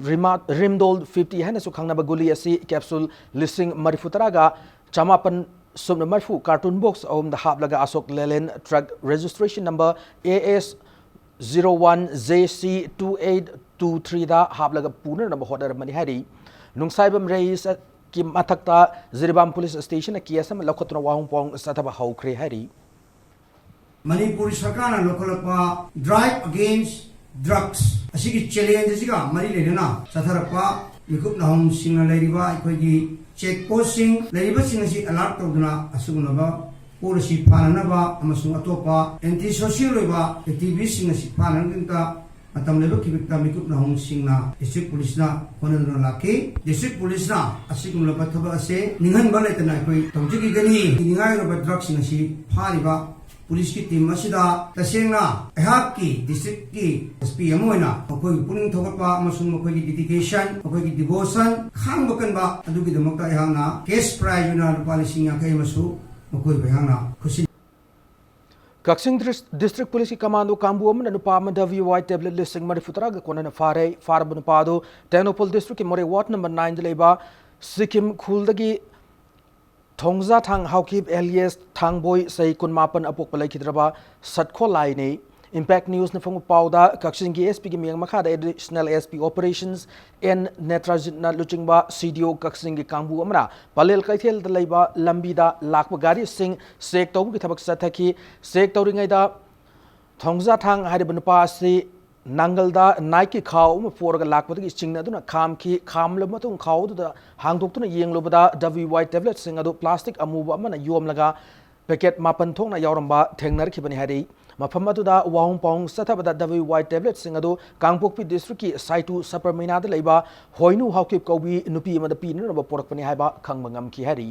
ꯔꯤꯃꯥ-, ꯔꯤꯝꯗꯣꯜ ꯐꯤꯐꯇꯤ ꯍꯥꯏꯅꯁꯨ ꯈꯪꯅꯕ ꯒꯨꯂꯤ ꯑꯁꯤ ꯀꯦꯞꯁꯨꯜ ꯂꯤꯁꯤꯡ ꯃꯔꯤꯐꯨ ꯇꯔꯥꯒ ꯆꯃꯥꯄꯟ ꯁꯨꯞꯅ ꯃꯔꯤꯐꯨ ꯀꯥꯔꯇꯨꯟ ꯕꯣꯛꯁ ꯑꯍꯨꯝꯗ ꯍꯥꯞꯂꯒ Ashok Leyland truck registration number A S zero one J C two eight two ꯊ꯭ꯔꯤꯗ ꯍꯥꯞꯂꯒ ꯄꯨꯅꯅꯕ ꯍꯣꯠꯅꯔꯝꯕꯅꯤ ꯍꯥꯏꯔꯤ꯫ ꯅꯨꯡꯁꯥꯏꯕꯝ ꯔꯌꯤꯁꯀꯤ ꯃꯊꯛꯇ ꯖꯤꯔꯤꯕꯥꯝ ꯄꯨꯂꯤꯁ ꯁ꯭ꯇꯦꯁꯟꯅ ꯀꯦꯁ ꯑꯃ ꯂꯧꯈꯠꯇꯨꯅ ꯋꯥꯍꯪ ꯄꯥꯎꯍꯪ ꯆꯠꯊꯕ ꯍꯧꯈ꯭ꯔꯦ ꯍꯥꯏꯔꯤ꯫ ꯃꯅꯤꯄꯨꯔ ꯁꯔꯀꯥꯔꯅ ꯂꯧꯈꯠꯂꯛꯄ Drive Against Drugs ꯑꯁꯤꯒꯤ ꯆꯦꯂꯦꯟꯖ ꯑꯁꯤꯒ ꯃꯔꯤ ꯂꯩꯅꯅ ꯆꯠꯊꯔꯛꯄ ꯃꯤꯀꯨꯞ ꯅꯥꯍꯣꯝꯁꯤꯡꯅ ꯂꯩꯔꯤꯕ ꯑꯩꯈꯣꯏꯒꯤ ꯆꯦꯛ ꯄꯣꯁꯁꯤꯡ ꯂꯩꯔꯤꯕꯁꯤꯡ ꯑꯁꯤ ꯑꯦꯂꯔꯠ ꯇꯧꯗꯨꯅ ꯑꯁꯤꯒꯨꯝꯂꯕ ꯄꯣꯠ ꯑꯁꯤ ꯐꯥꯅꯅꯕ ꯑꯃꯁꯨꯡ ꯑꯇꯣꯞꯄ ꯑꯦꯟꯇꯤ ꯁꯣꯁꯤꯌꯦꯜ ꯑꯣꯏꯕ ꯑꯦꯛꯇꯤꯚꯤꯁꯁꯤꯡ ꯑꯁꯤ ꯐꯥꯅꯅꯕꯒꯤꯗꯃꯛꯇ ꯃꯇꯝ ꯂꯩꯕ ꯈꯤꯕꯤꯛꯇ ꯃꯤꯀꯨꯞ ꯅꯥꯍꯣꯝꯁꯤꯡꯅ ꯗꯤꯁꯇ꯭ꯔꯤꯛ ꯄꯨꯂꯤꯁꯅ ꯍꯣꯠꯅꯗꯨꯅ ꯂꯥꯛꯈꯤ꯫ ꯗꯤꯁꯇ꯭ꯔꯤꯛ ꯄꯨꯂꯤꯁꯅ ꯑꯁꯤꯒꯨꯝꯂꯕ ꯊꯕꯛ ꯑꯁꯤ ꯅꯤꯡꯍꯟꯕ ꯂꯩꯇꯅ ꯑꯩꯈꯣꯏ ꯇꯧꯖꯈꯤꯒꯅꯤ꯫ ꯅꯤꯡꯉꯥꯏ ꯑꯣꯏꯔꯕ ꯗ꯭ꯔꯒꯁꯤꯡ ꯑꯁꯤ ꯐꯥꯔꯤꯕ ꯄꯨꯂꯤꯁꯀꯤ ꯇꯤꯝ ꯑꯁꯤꯗ ꯇꯁꯦꯡꯅ ꯑꯩꯍꯥꯛꯀꯤ ꯗꯤꯁꯇ꯭ꯔꯤꯛꯀꯤ ꯑꯦꯁ ꯄꯤ ꯑꯃ ꯑꯣꯏꯅ ꯃꯈꯣꯏꯒꯤ ꯄꯨꯛꯅꯤꯡ ꯊꯧꯒꯠꯄ ꯑꯃꯁꯨꯡ ꯃꯈꯣꯏꯒꯤ ꯗꯦꯗꯤꯀꯦꯁꯟ, ꯃꯈꯣꯏꯒꯤ ꯗꯤꯚꯣꯁꯟ, ꯈꯥꯡꯕ ꯀꯟꯕ ꯑꯗꯨꯒꯤꯗꯃꯛꯇ ꯑꯩꯍꯥꯛꯅ ꯀꯦꯁ ꯄ꯭ꯔꯥꯏꯖ ꯑꯣꯏꯅ ꯂꯨꯄꯥ ꯂꯤꯁꯤꯡ ꯌꯥꯡꯈꯩ ꯑꯃꯁꯨ ꯃꯈꯣꯏꯕꯨ ꯑꯩꯍꯥꯛꯅ ꯈꯨꯠꯁꯤꯟ ꯀꯛꯆꯤꯡ ꯗ꯭ꯔꯤꯁ-, ꯗꯤꯁꯇ꯭ꯔꯤꯛ ꯄꯨꯂꯤꯁꯀꯤ ꯀꯃꯥꯟꯗꯣ ꯀꯥꯡꯕꯨ ꯑꯃꯅ ꯅꯨꯄꯥ ꯑꯃꯗ ꯚꯤ ꯋꯥꯏ ꯇꯦꯕ꯭ꯂꯦꯠ ꯂꯤꯁꯤꯡ ꯃꯔꯤꯐꯨ ꯇꯔꯥꯒ ꯀꯣꯟꯅꯅ ꯐꯥꯔꯦ꯫ ꯐꯥꯔꯕ ꯅꯨꯄꯥ ꯑꯗꯨ ꯇꯦꯡꯅꯧꯄꯜ ꯗꯤꯁꯇ꯭ꯔꯤꯛꯀꯤ ꯃꯣꯔꯦ ꯋꯥꯔꯗ ꯅꯝꯕꯔ ꯅꯥꯏꯟꯗ ꯂꯩꯕ ꯁꯤꯀꯤꯝ ꯈꯨꯜꯗꯒꯤ ꯊꯣꯡꯖꯥꯊꯥꯡ ꯍꯥꯎꯀꯤꯞ ꯑꯦꯂꯤꯌꯥꯁ ꯊꯥꯡꯕꯣꯏ, ꯆꯍꯤ ꯀꯨꯟꯃꯥꯄꯟ, ꯑꯄꯣꯛꯄ ꯂꯩꯈꯤꯗ꯭ꯔꯕ ꯁꯠꯈꯣꯂꯥꯏꯅꯤ꯫ Impact Newsꯅ ꯐꯪꯕ ꯄꯥꯎꯗ, ꯀꯛꯆꯤꯡꯒꯤ S Pꯒꯤ ꯃꯤꯠꯌꯦꯡ ꯃꯈꯥꯗ Additional S P Operations N ꯅꯦꯇ꯭ꯔꯖꯤꯠꯅ ꯂꯨꯆꯤꯡꯕ C D O ꯀꯛꯆꯤꯡꯒꯤ ꯀꯥꯡꯕꯨ ꯑꯃꯅ ꯄꯂꯦꯜ ꯀꯩꯊꯦꯜꯗ ꯂꯩꯕ ꯂꯝꯕꯤꯗ ꯂꯥꯛꯄ ꯒꯥꯔꯤꯁꯤꯡ ꯆꯦꯛ ꯇꯧꯕꯒꯤ ꯊꯕꯛ ꯆꯠꯊꯈꯤ꯫ ꯆꯦꯛ ꯇꯧꯔꯤꯉꯩꯗ ꯊꯣꯡꯖꯥꯊꯥꯡ ꯍꯥꯏꯔꯤꯕ ꯅꯨꯄꯥ ꯑꯁꯤ ꯅꯥꯡꯒꯜꯗ ꯅꯥꯏꯛꯀꯤ ꯈꯥꯎ ꯑꯃ ꯄꯣꯔꯒ ꯂꯥꯛꯄꯗꯒꯤ ꯆꯤꯡꯅꯗꯨꯅ ꯈꯥꯝꯈꯤ꯫ ꯈꯥꯝꯂꯕ ꯃꯇꯨꯡ ꯈꯥꯎ ꯑꯗꯨꯗ ꯍꯥꯡꯗꯣꯛꯇꯨꯅ ꯌꯦꯡꯂꯨꯕꯗ W Y tablet ꯁꯤꯡ ꯑꯗꯨ plastic ꯑꯃꯨꯕ ꯑꯃꯅ ꯌꯣꯝꯂꯒ packet ꯃꯥꯄꯟ ꯊꯣꯛꯅ ꯌꯥꯎꯔꯝꯕ ꯊꯦꯡꯅꯔꯛꯈꯤꯕꯅꯤ ꯍꯥꯏꯔꯤ꯫ ꯃꯐꯝ ꯑꯗꯨꯗ ꯋꯥꯍꯣꯡ ꯄꯥꯎꯍꯣꯡ ꯆꯠꯊꯕꯗ W Y tablet ꯁꯤꯡ ꯑꯗꯨ ꯀꯥꯡꯄꯣꯛꯄꯤ district ꯀꯤ ꯁꯥꯏꯇꯨ ꯁꯄꯔꯃꯤꯅꯥꯗ ꯂꯩꯕ ꯍꯣꯏꯅꯨ ꯍꯥꯎꯀꯤꯞ ꯀꯧꯕꯤ ꯅꯨꯄꯤ ꯑꯃꯗ ꯄꯤꯅꯅꯕ ꯄꯣꯔꯛꯄꯅꯤ ꯍꯥꯏꯕ ꯈꯪꯕ ꯉꯝꯈꯤ ꯍꯥꯏꯔꯤ꯫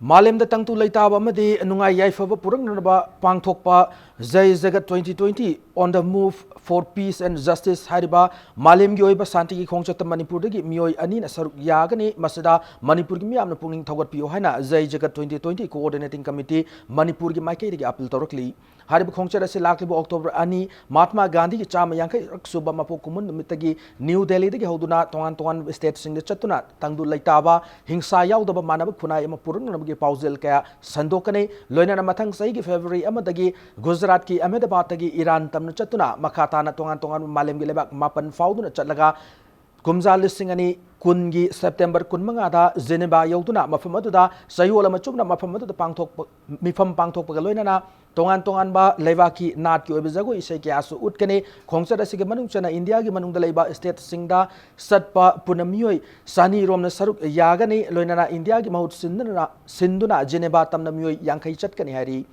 ꯃꯥꯂꯦꯝꯗ ꯇꯪꯗꯨ ꯂꯩꯇꯥꯕ ꯑꯃꯗꯤ ꯅꯨꯡꯉꯥꯏ ꯌꯥꯏꯐꯕ ꯄꯨꯔꯛꯅꯅꯕ ꯄꯥꯡꯊꯣꯛꯄ Jai Jagat twenty twenty On the Move for Peace and Justice ꯍꯥꯏꯔꯤꯕ ꯃꯥꯂꯦꯝꯒꯤ ꯑꯣꯏꯕ ꯁꯥꯟꯇꯤꯒꯤ ꯈꯣꯡꯆꯠꯇ ꯃꯅꯤꯄꯨꯔꯗꯒꯤ ꯃꯤꯑꯣꯏ ꯑꯅꯤꯅ ꯁꯔꯨꯛ ꯌꯥꯒꯅꯤ꯫ ꯃꯁꯤꯗ ꯃꯅꯤꯄꯨꯔꯒꯤ ꯃꯤꯌꯥꯝꯅ ꯄꯨꯛꯅꯤꯡ ꯊꯧꯒꯠꯄꯤꯌꯨ ꯍꯥꯏꯅ Jai Jagat twenty twenty Coordinating Committee ꯃꯅꯤꯄꯨꯔꯒꯤ ꯃꯥꯏꯀꯩꯗꯒꯤ appeal ꯇꯧꯔꯛꯂꯤ꯫ ꯍꯥꯏꯔꯤꯕ ꯈꯣꯡꯆꯠ ꯑꯁꯤ ꯂꯥꯛꯂꯤꯕ October ꯑꯅꯤ, ꯃꯍꯥꯠꯃꯥ ꯒꯥꯟꯙꯤꯒꯤ ꯆꯥꯝꯃ ꯌꯥꯡꯈꯩ ꯁꯨꯕ ꯃꯄꯣꯛ ꯀꯨꯝꯑꯣꯟ ꯅꯨꯃꯤꯠꯇꯒꯤ ꯅ꯭ꯌꯨ ꯗꯦꯜꯂꯤꯗꯒꯤ ꯍꯧꯗꯨꯅ ꯇꯣꯉꯥꯟ ꯇꯣꯉꯥꯟꯕ state ꯁꯤꯡꯗ ꯆꯠꯇꯨꯅ ꯇꯪꯗꯨ ꯂꯩꯇꯥꯕ, ꯍꯤꯡꯁꯥ ꯌꯥꯎꯗꯕ ꯃꯥꯟꯅꯕ ꯈꯨꯟꯅꯥꯏ ꯑꯃ ꯄꯨꯔꯛꯅꯅꯕꯒꯤ ꯄꯥꯎꯖꯦꯜ ꯀꯌꯥ ꯁꯟꯗꯣꯛꯀꯅꯤ꯫ ꯂꯣꯏꯅꯅ ꯃꯊꯪ ꯆꯍꯤꯒꯤ February ꯑꯃꯗꯒꯤ ꯒꯨꯖꯔꯥꯠꯀꯤ ꯑꯍꯃꯦꯗꯕꯥꯗꯇꯒꯤ ꯏꯔꯥꯟ ꯇꯝꯅ ꯆꯠꯇꯨꯅ ꯃꯈꯥ ꯇꯥꯅ ꯇꯣꯉꯥꯟ ꯇꯣꯉꯥꯟꯕ ꯃꯥꯂꯦꯝꯒꯤ ꯂꯩꯕꯥꯛ ꯃꯥꯄꯟ ꯐꯥꯎꯗꯨꯅ ꯆꯠꯂꯒ ꯀꯨꯝꯖꯥ ꯂꯤꯁꯤꯡ ꯑꯅꯤ ꯀꯨꯟꯒꯤ September ꯀꯨꯟꯃꯉꯥꯗ ꯖꯦꯅꯦꯚꯥ ꯌꯧꯗꯨꯅ ꯃꯐꯝ ꯑꯗꯨꯗ ꯆꯌꯣꯜ ꯑꯃ ꯆꯨꯞꯅ ꯃꯐꯝ ꯑꯗꯨꯗ ꯄꯥꯡꯊꯣꯛꯄ, ꯃꯤꯐꯝ ꯄꯥꯡꯊꯣꯛꯄꯒ ꯂꯣꯏꯅꯅ ꯇꯣꯉꯥꯟ ꯇꯣꯉꯥꯟꯕ ꯂꯩꯕꯥꯛꯀꯤ ꯅꯥꯠꯀꯤ ꯑꯣꯏꯕ ꯖꯒꯣꯏ ꯏꯁꯩ ꯀꯌꯥꯁꯨ ꯎꯠꯀꯅꯤ꯫ ꯈꯣꯡꯆꯠ ꯑꯁꯤꯒꯤ ꯃꯅꯨꯡ ꯆꯟꯅ ꯏꯟꯗꯤꯌꯥꯒꯤ ꯃꯅꯨꯡꯗ ꯂꯩꯕ state ꯁꯤꯡꯗ ꯆꯠꯄ ꯄꯨꯟꯅ ꯃꯤꯑꯣꯏ ꯆꯅꯤ ꯔꯣꯝꯅ ꯁꯔꯨꯛ ꯌꯥꯒꯅꯤ꯫ ꯂꯣꯏꯅꯅ ꯏꯟꯗꯤꯌꯥꯒꯤ ꯃꯍꯨꯠ ꯁꯤꯟꯗꯨꯅ, ꯁꯤꯟꯗꯨꯅ ꯖꯦꯅꯦꯚꯥ ꯇꯝꯅ ꯃꯤꯑꯣꯏ ꯌꯥꯡꯈꯩ ꯆꯠꯀꯅꯤ ꯍꯥꯏꯔꯤ꯫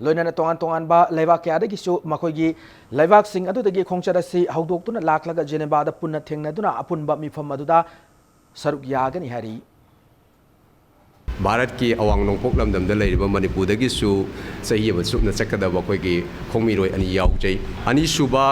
ꯂꯣꯏꯅꯅ ꯇꯣꯉꯥꯟ ꯇꯣꯉꯥꯟꯕ ꯂꯩꯕꯥꯛ ꯀꯌꯥꯗꯒꯤꯁꯨ ꯃꯈꯣꯏꯒꯤ ꯂꯩꯕꯥꯛꯁꯤꯡ ꯑꯗꯨꯗꯒꯤ ꯈꯣꯡꯆꯠ ꯑꯁꯤ ꯍꯧꯗꯣꯛꯇꯨꯅ ꯂꯥꯛꯂꯒ ꯖꯦꯅꯦꯚꯥꯗ ꯄꯨꯟꯅ ꯊꯦꯡꯅꯗꯨꯅ ꯑꯄꯨꯟꯕ ꯃꯤꯐꯝ ꯑꯗꯨꯗ ꯁꯔꯨꯛ ꯌꯥꯒꯅꯤ ꯍꯥꯏꯔꯤ꯫ ꯚꯥꯔꯠꯀꯤ ꯑꯋꯥꯡ ꯅꯣꯡꯄꯣꯛ ꯂꯝꯗꯝꯗ ꯂꯩꯔꯤꯕ ꯃꯅꯤꯄꯨꯔꯗꯒꯤꯁꯨ ꯆꯍꯤ ꯑꯃ ꯆꯨꯞꯅ ꯆꯠꯀꯗꯕ ꯑꯩꯈꯣꯏꯒꯤ ꯈꯣꯡꯃꯤꯔꯣꯏ ꯑꯅꯤ ꯌꯥꯎꯖꯩ꯫ ꯑꯅꯤꯁꯨꯕ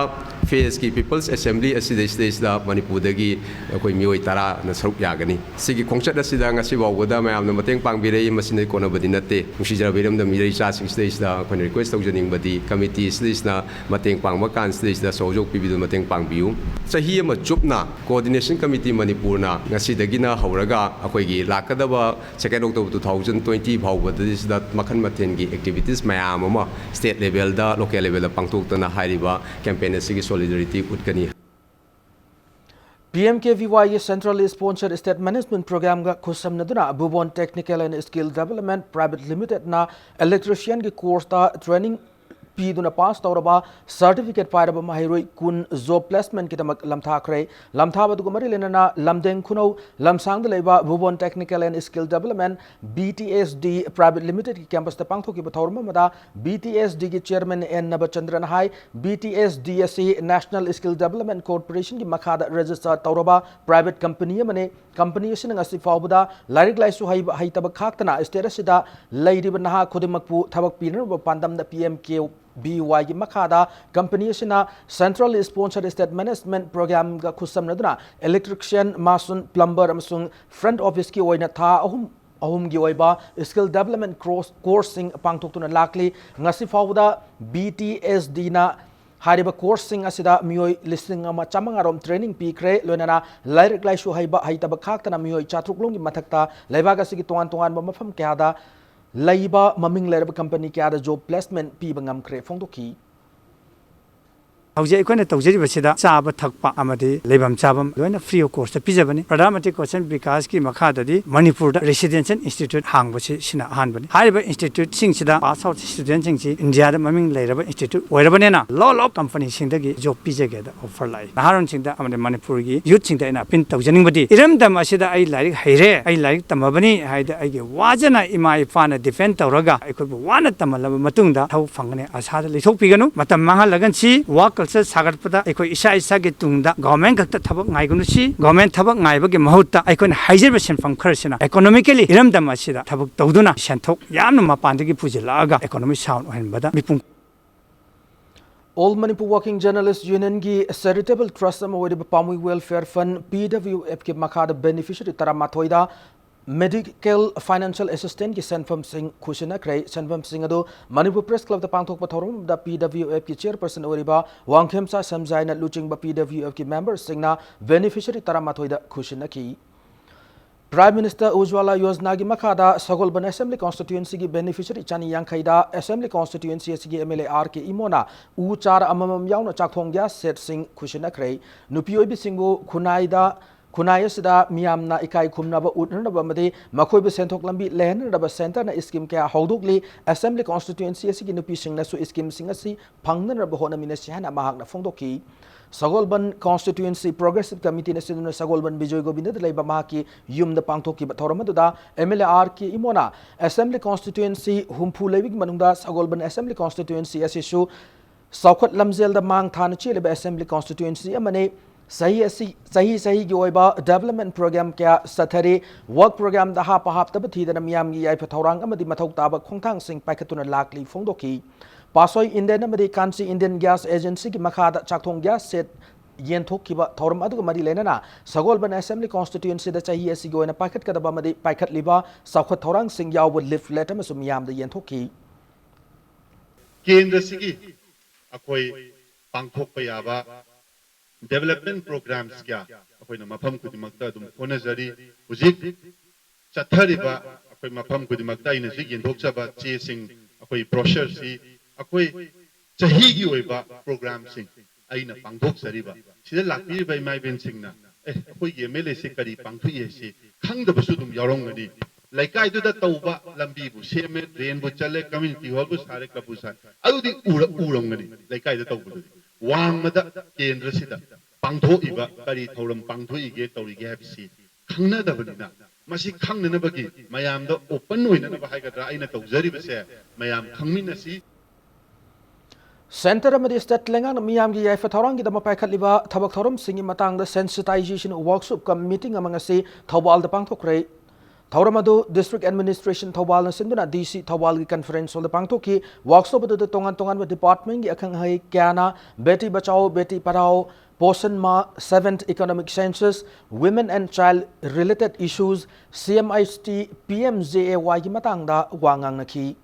ꯐꯦꯁꯀꯤ ꯄꯤꯄꯜꯁ ꯑꯦꯁꯦꯝꯕ꯭ꯂꯤ ꯑꯁꯤꯗꯩꯁꯤꯗꯩꯁꯤꯗ ꯃꯅꯤꯄꯨꯔꯗꯒꯤ ꯑꯩꯈꯣꯏ ꯃꯤꯑꯣꯏ ꯇꯔꯥꯅ ꯁꯔꯨꯛ ꯌꯥꯒꯅꯤ꯫ ꯁꯤꯒꯤ ꯈꯣꯡꯆꯠ ꯑꯁꯤꯗ ꯉꯁꯤ ꯐꯥꯎꯕꯗ ꯃꯌꯥꯝꯅ ꯃꯇꯦꯡ ꯄꯥꯡꯕꯤꯔꯛꯏ, ꯃꯁꯤꯅ ꯀꯣꯟꯅꯕꯗꯤ ꯅꯠꯇꯦ꯫ ꯅꯨꯡꯁꯤꯖꯔꯕ ꯏꯔꯝꯗꯝ ꯏꯔꯩꯆꯥꯁꯤꯡꯁꯤꯗꯩꯁꯤꯗ ꯑꯩꯈꯣꯏꯅ ꯔꯤꯀ꯭ꯋꯦꯁ ꯇꯧꯖꯅꯤꯡꯕꯗꯤ, ꯀꯃꯤꯇꯤ ꯑꯁꯤꯗꯩꯁꯤꯗ ꯃꯇꯦꯡ ꯄꯥꯡꯕ ꯀꯥꯟꯁꯤꯗꯩꯁꯤꯗ ꯁꯍꯣꯖꯣꯛ ꯄꯤꯕꯤꯗꯨꯅ ꯃꯇꯦꯡ ꯄꯥꯡꯕꯤꯌꯨ꯫ ꯆꯍꯤ ꯑꯃ ꯆꯨꯞꯅ ꯀꯣꯑꯣꯔꯗꯤꯅꯦꯁꯟ ꯀꯃꯤꯇꯤ ꯃꯅꯤꯄꯨꯔꯅ ꯉꯁꯤꯗꯒꯤꯅ ꯍꯧꯔꯒ ꯑꯩꯈꯣꯏꯒꯤ ꯂꯥꯛꯀꯗꯕ second October two thousand twenty ꯐꯥꯎꯕꯗ ꯁꯤꯗ ꯃꯈꯜ ꯃꯊꯦꯜꯒꯤ ꯑꯦꯛꯇꯤꯚꯤꯇꯤꯁ ꯃꯌꯥꯝ ꯑꯃ ꯁ꯭ꯇꯦꯠ ꯂꯦꯚꯦꯜꯗ, ꯂꯣꯀꯦꯜ ꯂꯦꯚꯦꯜꯗ ꯄꯥꯡꯊꯣꯛꯇꯅ ꯍꯥꯏꯔꯤꯕ ꯀꯦꯝꯄꯦꯟ ꯑꯁꯤꯒꯤ ꯁꯣꯂꯤꯗꯥꯔꯤꯇꯤ ꯎꯠꯀꯅꯤ꯫ ꯄꯤ ꯑꯦꯝ ꯀꯦ ꯚꯤ ꯋꯥꯏꯒꯤ Centrally Sponsored State Management Programꯒ ꯈꯨꯠꯁꯝꯅꯗꯨꯅ Bhuvan Technical and Skill Development Private Limitedꯅ electricianꯒꯤ courseꯇ training ꯄꯤꯗꯨꯅ ꯄꯥꯁ ꯇꯧꯔꯕ, certificate ꯄꯥꯏꯔꯕ ꯃꯍꯩꯔꯣꯏ ꯀꯨꯟ job placementꯀꯤꯗꯃꯛ ꯂꯝꯊꯥꯈ꯭ꯔꯦ꯫ ꯂꯝꯊꯥꯕꯗꯨꯒ ꯃꯔꯤ ꯂꯩꯅꯅ ꯂꯝꯗꯦꯡ ꯈꯨꯅꯧ ꯂꯝꯁꯥꯡꯗ ꯂꯩꯕ Bhuvan Technical and Skill Development, B T S D Private Limitedꯀꯤ campusꯇ ꯄꯥꯡꯊꯣꯛꯈꯤꯕ ꯊꯧꯔꯝ ꯑꯃꯗ B T S Dꯒꯤ chairman N ꯅꯕꯆꯟꯗ꯭ꯔꯅ ꯍꯥꯏ, B T S D ꯑꯁꯤ National Skill Development Corporationꯒꯤ ꯃꯈꯥꯗ register ꯇꯧꯔꯕ private company ꯑꯃꯅꯤ꯫ Company ꯑꯁꯤꯅ ꯉꯁꯤ ꯐꯥꯎꯕꯗ ꯂꯥꯏꯔꯤꯛ ꯂꯥꯏꯁꯨ ꯍꯩꯕ ꯍꯩꯇꯕ ꯈꯥꯛꯇꯅ state ꯑꯁꯤꯗ ꯂꯩꯔꯤꯕ ꯅꯍꯥ ꯈꯨꯗꯤꯡꯃꯛꯄꯨ ꯊꯕꯛ ꯄꯤꯅꯅꯕ ꯄꯥꯟꯗꯝꯗ P M K V Yꯒꯤ ꯃꯈꯥꯗ company ꯑꯁꯤꯅ Centrally Sponsored State Management Programꯒ ꯈꯨꯠꯁꯝꯅꯗꯨꯅ electrician, mason, plumber ꯑꯃꯁꯨꯡ front officeꯀꯤ ꯑꯣꯏꯅ ꯊꯥ ꯑꯍꯨꯝ ꯑꯍꯨꯝꯒꯤ ꯑꯣꯏꯕ skill development course, courseꯁꯤꯡ ꯄꯥꯡꯊꯣꯛꯇꯨꯅ ꯂꯥꯛꯂꯤ꯫ ꯉꯁꯤ ꯐꯥꯎꯕꯗ B T S Dꯅ ꯍꯥꯏꯔꯤꯕ courseꯁꯤꯡ ꯑꯁꯤꯗ ꯃꯤꯑꯣꯏ ꯂꯤꯁꯤꯡ ꯑꯃ ꯆꯥꯃꯉꯥ ꯔꯣꯝ training ꯄꯤꯈ꯭ꯔꯦ꯫ ꯂꯣꯏꯅꯅ ꯂꯥꯏꯔꯤꯛ ꯂꯥꯏꯁꯨ ꯍꯩꯕ ꯍꯩꯇꯕ ꯈꯥꯛꯇꯅ ꯃꯤꯑꯣꯏ ꯆꯥꯇ꯭ꯔꯨꯛ ꯂꯣꯝꯒꯤ ꯃꯊꯛꯇ ꯂꯩꯕꯥꯛ ꯑꯁꯤꯒꯤ ꯇꯣꯉꯥꯟ ꯇꯣꯉꯥꯟꯕ ꯃꯐꯝ ꯀꯌꯥꯗ ꯂꯩꯕ ꯃꯃꯤꯡ ꯂꯩꯔꯕ company ꯀꯌꯥꯗ job placement ꯄꯤꯕ ꯉꯝꯈ꯭ꯔꯦ ꯐꯣꯡꯗꯣꯛꯈꯤ꯫ ꯍꯧꯖꯤꯛ ꯑꯩꯈꯣꯏꯅ ꯇꯧꯖꯔꯤꯕꯁꯤꯗ ꯆꯥꯕ ꯊꯛꯄ ꯑꯃꯗꯤ ꯂꯩꯐꯝ ꯆꯥꯐꯝ ꯂꯣꯏꯅ free of costꯇ ꯄꯤꯖꯕꯅꯤ꯫ Pradhan Mantri Kaushalya Vikasꯀꯤ ꯃꯈꯥꯗꯗꯤ ꯃꯅꯤꯄꯨꯔꯗ residential institute ꯍꯥꯡꯕꯁꯤ ꯁꯤꯅ ꯑꯍꯥꯟꯕꯅꯤ꯫ ꯍꯥꯏꯔꯤꯕ instituteꯁꯤꯡꯁꯤꯗ pass out studentꯁꯤꯡꯁꯤ Indiaꯗ ꯃꯃꯤꯡ ꯂꯩꯔꯕ institute ꯑꯣꯏꯔꯕꯅꯤꯅ ꯂꯣ ꯂꯣ companyꯁꯤꯡꯗꯒꯤ job ꯄꯤꯖꯒꯦꯗ offer ꯂꯥꯛꯏ꯫ ꯅꯍꯥꯔꯣꯟꯁꯤꯡꯗ ꯑꯃꯗꯤ ꯃꯅꯤꯄꯨꯔꯒꯤ youthꯁꯤꯡꯗ ꯑꯩꯅ appeal ꯇꯧꯖꯅꯤꯡꯕꯗꯤ, ꯏꯔꯝꯗꯝ ꯑꯁꯤꯗ ꯑꯩ ꯂꯥꯏꯔꯤꯛ ꯍꯩꯔꯦ, ꯑꯩ ꯂꯥꯏꯔꯤꯛ ꯇꯝꯃꯕꯅꯤ ꯍꯥꯏꯗꯤ ꯑꯩꯒꯤ ꯋꯥꯖꯅ ꯏꯃꯥ ꯏꯄꯥꯅ depend ꯇꯧꯔꯒ ꯑꯩꯈꯣꯏꯕꯨ ꯋꯥꯅ ꯇꯝꯍꯜꯂꯕ ꯃꯇꯨꯡꯗ ꯊꯕꯛ ꯐꯪꯒꯅꯤ ꯑꯁꯥꯗ ꯂꯩꯊꯣꯛꯄꯤꯒꯅꯨ꯫ ꯃꯇꯝ ꯃꯥꯡꯍꯜꯂꯒꯟꯁꯤ꯫ Work culture ꯁꯥꯒꯠꯄꯗ ꯑꯩꯈꯣꯏ ꯏꯁꯥ ꯏꯁꯥꯒꯤ ꯇꯨꯡꯗ government ꯈꯛꯇ ꯊꯕꯛ ꯉꯥꯏꯒꯅꯨꯁꯤ꯫ Government ꯊꯕꯛ ꯉꯥꯏꯕꯒꯤ ꯃꯍꯨꯠꯇ ꯑꯩꯈꯣꯏꯅ ꯍꯥꯏꯖꯔꯤꯕ ꯁꯤꯟꯐꯝ ꯈꯔꯁꯤꯅ economically ꯏꯔꯝꯗꯝ ꯑꯁꯤꯗ ꯊꯕꯛ ꯇꯧꯗꯨꯅ ꯁꯦꯟꯊꯣꯛ ꯌꯥꯝꯅ ꯃꯄꯥꯟꯗꯒꯤ ꯄꯨꯁꯤꯜꯂꯛꯑꯒ economy sound ꯑꯣꯏꯍꯟꯕꯗ ꯃꯤꯄꯨꯡ All Manipur Working Journalist Union ꯒꯤ Charitable Trust ꯑꯃ ꯑꯣꯏꯔꯤꯕ Pamui Welfare Fund, P W F ꯀꯤ ꯃꯈꯥꯗ beneficiary ꯇꯔꯥꯃꯥꯊꯣꯏꯗ medical financial assistance ꯀꯤ ꯁꯦꯟꯐꯝꯁꯤꯡ ꯈꯨꯠꯁꯤꯟꯅꯈ꯭ꯔꯦ꯫ ꯁꯦꯟꯐꯝꯁꯤꯡ ꯑꯗꯨ Manipur Press Club ꯇ ꯄꯥꯡꯊꯣꯛꯄ ꯊꯧꯔꯝ ꯑꯃꯗ P W F ꯀꯤ chairperson ꯑꯣꯏꯔꯤꯕ ꯋꯥꯡꯈꯦꯝꯆꯥ ꯁꯦꯝꯖꯥꯏꯅ ꯂꯨꯆꯤꯡꯕ P W F ꯀꯤ member ꯁꯤꯡꯅ beneficiary ꯇꯔꯥꯃꯥꯊꯣꯏꯗ ꯈꯨꯠꯁꯤꯟꯅꯈꯤ꯫ Prime Minister Ujjwala Yojana ꯒꯤ ꯃꯈꯥꯗ ꯁꯒꯣꯜꯕꯟ Assembly Constituency ꯒꯤ beneficiary ꯆꯅꯤ ꯌꯥꯡꯈꯩꯗ Assembly Constituency ꯑꯁꯤꯒꯤ M L A R K ꯏꯃꯣꯅ ꯎ ꯆꯥꯔ ꯑꯃꯃꯝ ꯌꯥꯎꯅ ꯆꯥꯛꯊꯣꯡ gas set ꯁꯤꯡ ꯈꯨꯠꯁꯤꯟꯅꯈ꯭ꯔꯦ꯫ ꯅꯨꯄꯤ ꯑꯣꯏꯕꯤꯁꯤꯡꯕꯨ ꯈꯨꯟꯅꯥꯏꯗ, ꯈꯨꯟꯅꯥꯏ ꯑꯁꯤꯗ ꯃꯤꯌꯥꯝꯅ ꯏꯀꯥꯏ ꯈꯨꯝꯅꯕ ꯎꯠꯅꯅꯕ ꯑꯃꯗꯤ ꯃꯈꯣꯏꯕꯨ ꯁꯦꯟꯊꯣꯛ ꯂꯝꯕꯤ ꯂꯩꯍꯟꯅꯅꯕ centre ꯅ scheme ꯀꯌꯥ ꯍꯧꯗꯣꯛꯂꯤ꯫ Assembly Constituency ꯑꯁꯤꯒꯤ ꯅꯨꯄꯤꯁꯤꯡꯅꯁꯨ scheme ꯁꯤꯡ ꯑꯁꯤ ꯐꯪꯅꯅꯕ ꯍꯣꯠꯅꯃꯤꯟꯅꯁꯤ ꯍꯥꯏꯅ ꯃꯍꯥꯛꯅ ꯐꯣꯡꯗꯣꯛꯈꯤ꯫ ꯁꯒꯣꯜꯕꯟ Constituency Progressive Committee ꯅ ꯁꯤꯟꯗꯨꯅ ꯁꯒꯣꯜꯕꯟ ꯕꯤꯖꯣꯏ ꯒꯣꯕꯤꯟꯗꯗ ꯂꯩꯕ ꯃꯍꯥꯛꯀꯤ ꯌꯨꯝꯗ ꯄꯥꯡꯊꯣꯛꯈꯤꯕ ꯊꯧꯔꯝ ꯑꯗꯨꯗ M L A R K ꯏꯃꯣꯅ Assembly Constituency ꯍꯨꯝꯐꯨ ꯂꯩꯕꯒꯤ ꯃꯅꯨꯡꯗ ꯁꯒꯣꯜꯕꯟ Assembly Constituency ꯑꯁꯤꯁꯨ ꯆꯥꯎꯈꯠ ꯂꯝꯖꯦꯜꯗ ꯃꯥꯡ ꯊꯥꯅ ꯆꯦꯜꯂꯤꯕ Assembly Constituency ꯑꯃꯅꯤ꯫ ꯆꯍꯤ ꯑꯁꯤ, ꯆꯍꯤ ꯆꯍꯤꯒꯤ ꯑꯣꯏꯕ development program ꯀꯌꯥ ꯆꯠꯊꯔꯤ꯫ Work program ꯗ ꯍꯥꯞꯄ ꯍꯥꯞꯇꯕ ꯊꯤꯗꯅ ꯃꯤꯌꯥꯝꯒꯤ ꯌꯥꯏꯐ ꯊꯧꯔꯥꯡ ꯑꯃꯗꯤ ꯃꯊꯧ ꯇꯥꯕ ꯈꯣꯡꯊꯥꯡꯁꯤꯡ ꯄꯥꯏꯈꯠꯇꯨꯅ ꯂꯥꯛꯂꯤ ꯐꯣꯡꯗꯣꯛꯈꯤ꯫ ꯄꯥꯁꯣꯏ Indian ꯑꯃꯗꯤ Kanchi Indian Gas Agency ꯒꯤ ꯃꯈꯥꯗ ꯆꯥꯛꯊꯣꯡ gas set ꯌꯦꯟꯊꯣꯛꯈꯤꯕ ꯊꯧꯔꯝ ꯑꯗꯨꯒ ꯃꯔꯤ ꯂꯩꯅꯅ ꯁꯒꯣꯜꯕꯟ Assembly Constituency ꯗ ꯆꯍꯤ ꯑꯁꯤꯒꯤ ꯑꯣꯏꯅ ꯄꯥꯏꯈꯠꯀꯗꯕ ꯑꯃꯗꯤ ꯄꯥꯏꯈꯠꯂꯤꯕ ꯆꯥꯎꯈꯠ ꯊꯧꯔꯥꯡꯁꯤꯡ ꯌꯥꯎꯕ leaflet ꯑꯃꯁꯨ ꯃꯤꯌꯥꯝꯗ ꯌꯦꯟꯊꯣꯛꯈꯤ꯫ ꯀꯦꯟꯗ꯭ꯔꯁꯤꯒꯤ ꯑꯩꯈꯣꯏ ꯄꯥꯡꯊꯣꯛꯄ ꯌꯥꯕ development programs ꯀꯌꯥ ꯑꯩꯈꯣꯏꯅ ꯃꯐꯝ ꯈꯨꯗꯤꯡꯃꯛꯇ ꯑꯗꯨꯝ ꯍꯣꯠꯅꯖꯔꯤ꯫ ꯍꯧꯖꯤꯛ ꯆꯠꯊꯔꯤꯕ ꯑꯩꯈꯣꯏ ꯃꯐꯝ ꯈꯨꯗꯤꯡꯃꯛꯇ ꯑꯩꯅ ꯍꯧꯖꯤꯛ ꯌꯦꯟꯊꯣꯛꯆꯕ ꯆꯦꯁꯤꯡ, ꯑꯩꯈꯣꯏ brochures ꯁꯤ ꯑꯩꯈꯣꯏ ꯆꯍꯤꯒꯤ ꯑꯣꯏꯕ program ꯁꯤꯡ ꯑꯩꯅ ꯄꯥꯡꯊꯣꯛꯆꯔꯤꯕ ꯁꯤꯗ ꯂꯥꯛꯄꯤꯔꯤꯕ ꯏꯃꯥ ꯏꯕꯦꯟꯁꯤꯡꯅ, "ꯑꯦ, ꯑꯩꯈꯣꯏꯒꯤ M L A ꯁꯤ ꯀꯔꯤ ꯄꯥꯡꯊꯣꯛꯏ?" ꯍꯥꯏꯁꯤ ꯈꯪꯗꯕꯁꯨ ꯑꯗꯨꯝ ꯌꯥꯎꯔꯝꯒꯅꯤ꯫ ꯂꯩꯀꯥꯏꯗꯨꯗ ꯇꯧꯕ, ꯂꯝꯕꯤꯕꯨ ꯁꯦꯝꯃꯦ, drain ꯕꯨ ꯆꯜꯂꯦ, community hall ꯕꯨ ꯁꯥꯔꯦ, ꯀꯕꯨ ꯁꯥꯔꯦ, ꯑꯗꯨꯗꯤ ꯎꯔ-, ꯎꯔꯝꯒꯅꯤ ꯂꯩꯀꯥꯏꯗ ꯇꯧꯕꯗꯨꯗꯤ꯫ ꯋꯥꯡꯃꯗ ꯀꯦꯟꯗ꯭ꯔꯁꯤꯗ ꯄꯥꯡꯊꯣꯛꯏꯕ ꯀꯔꯤ ꯊꯧꯔꯝ ꯄꯥꯡꯊꯣꯛꯏꯒꯦ, ꯇꯧꯔꯤꯒꯦ ꯍꯥꯏꯕꯁꯤ ꯈꯪꯅꯗꯕꯅꯤꯅ, ꯃꯁꯤ ꯈꯪꯅꯅꯕꯒꯤ, ꯃꯌꯥꯝꯗ open ꯑꯣꯏꯅꯅꯕ ꯍꯥꯏꯒꯗ꯭ꯔꯥ, ꯑꯩꯅ ꯇꯧꯖꯔꯤꯕꯁꯦ ꯃꯌꯥꯝ ꯈꯪꯃꯤꯟꯅꯁꯤ꯫ Centre ꯑꯃꯗꯤ state ꯂꯩꯉꯥꯛꯅ ꯃꯤꯌꯥꯝꯒꯤ ꯌꯥꯏꯐ ꯊꯧꯔꯥꯡꯒꯤꯗꯃꯛ ꯄꯥꯏꯈꯠꯂꯤꯕ ꯊꯕꯛ ꯊꯧꯔꯝꯁꯤꯡꯒꯤ ꯃꯇꯥꯡꯗ sensitization workshop cum meeting ꯑꯃ ꯉꯁꯤ ꯊꯧꯕꯥꯜꯗ ꯄꯥꯡꯊꯣꯛꯈ꯭ꯔꯦ꯫ ꯊꯧꯔꯝ ꯑꯗꯨ District Administration ꯊꯧꯕꯥꯜꯅ ꯁꯤꯟꯗꯨꯅ D C ꯊꯧꯕꯥꯜꯒꯤ conference hall ꯗ ꯄꯥꯡꯊꯣꯛꯈꯤ꯫ Workshop ꯑꯗꯨꯗ ꯇꯣꯉꯥꯟ ꯇꯣꯉꯥꯟꯕ department ꯀꯤ ꯑꯈꯪ ꯑꯍꯩ ꯀꯌꯥꯅ Beti Bachao Beti Padhao, Poshan Ma, seventh Economic Census, Women and Child Related Issues, C M I S T, P M J A Y ꯒꯤ ꯃꯇꯥꯡꯗ ꯋꯥ ꯉꯥꯡꯅꯈꯤ꯫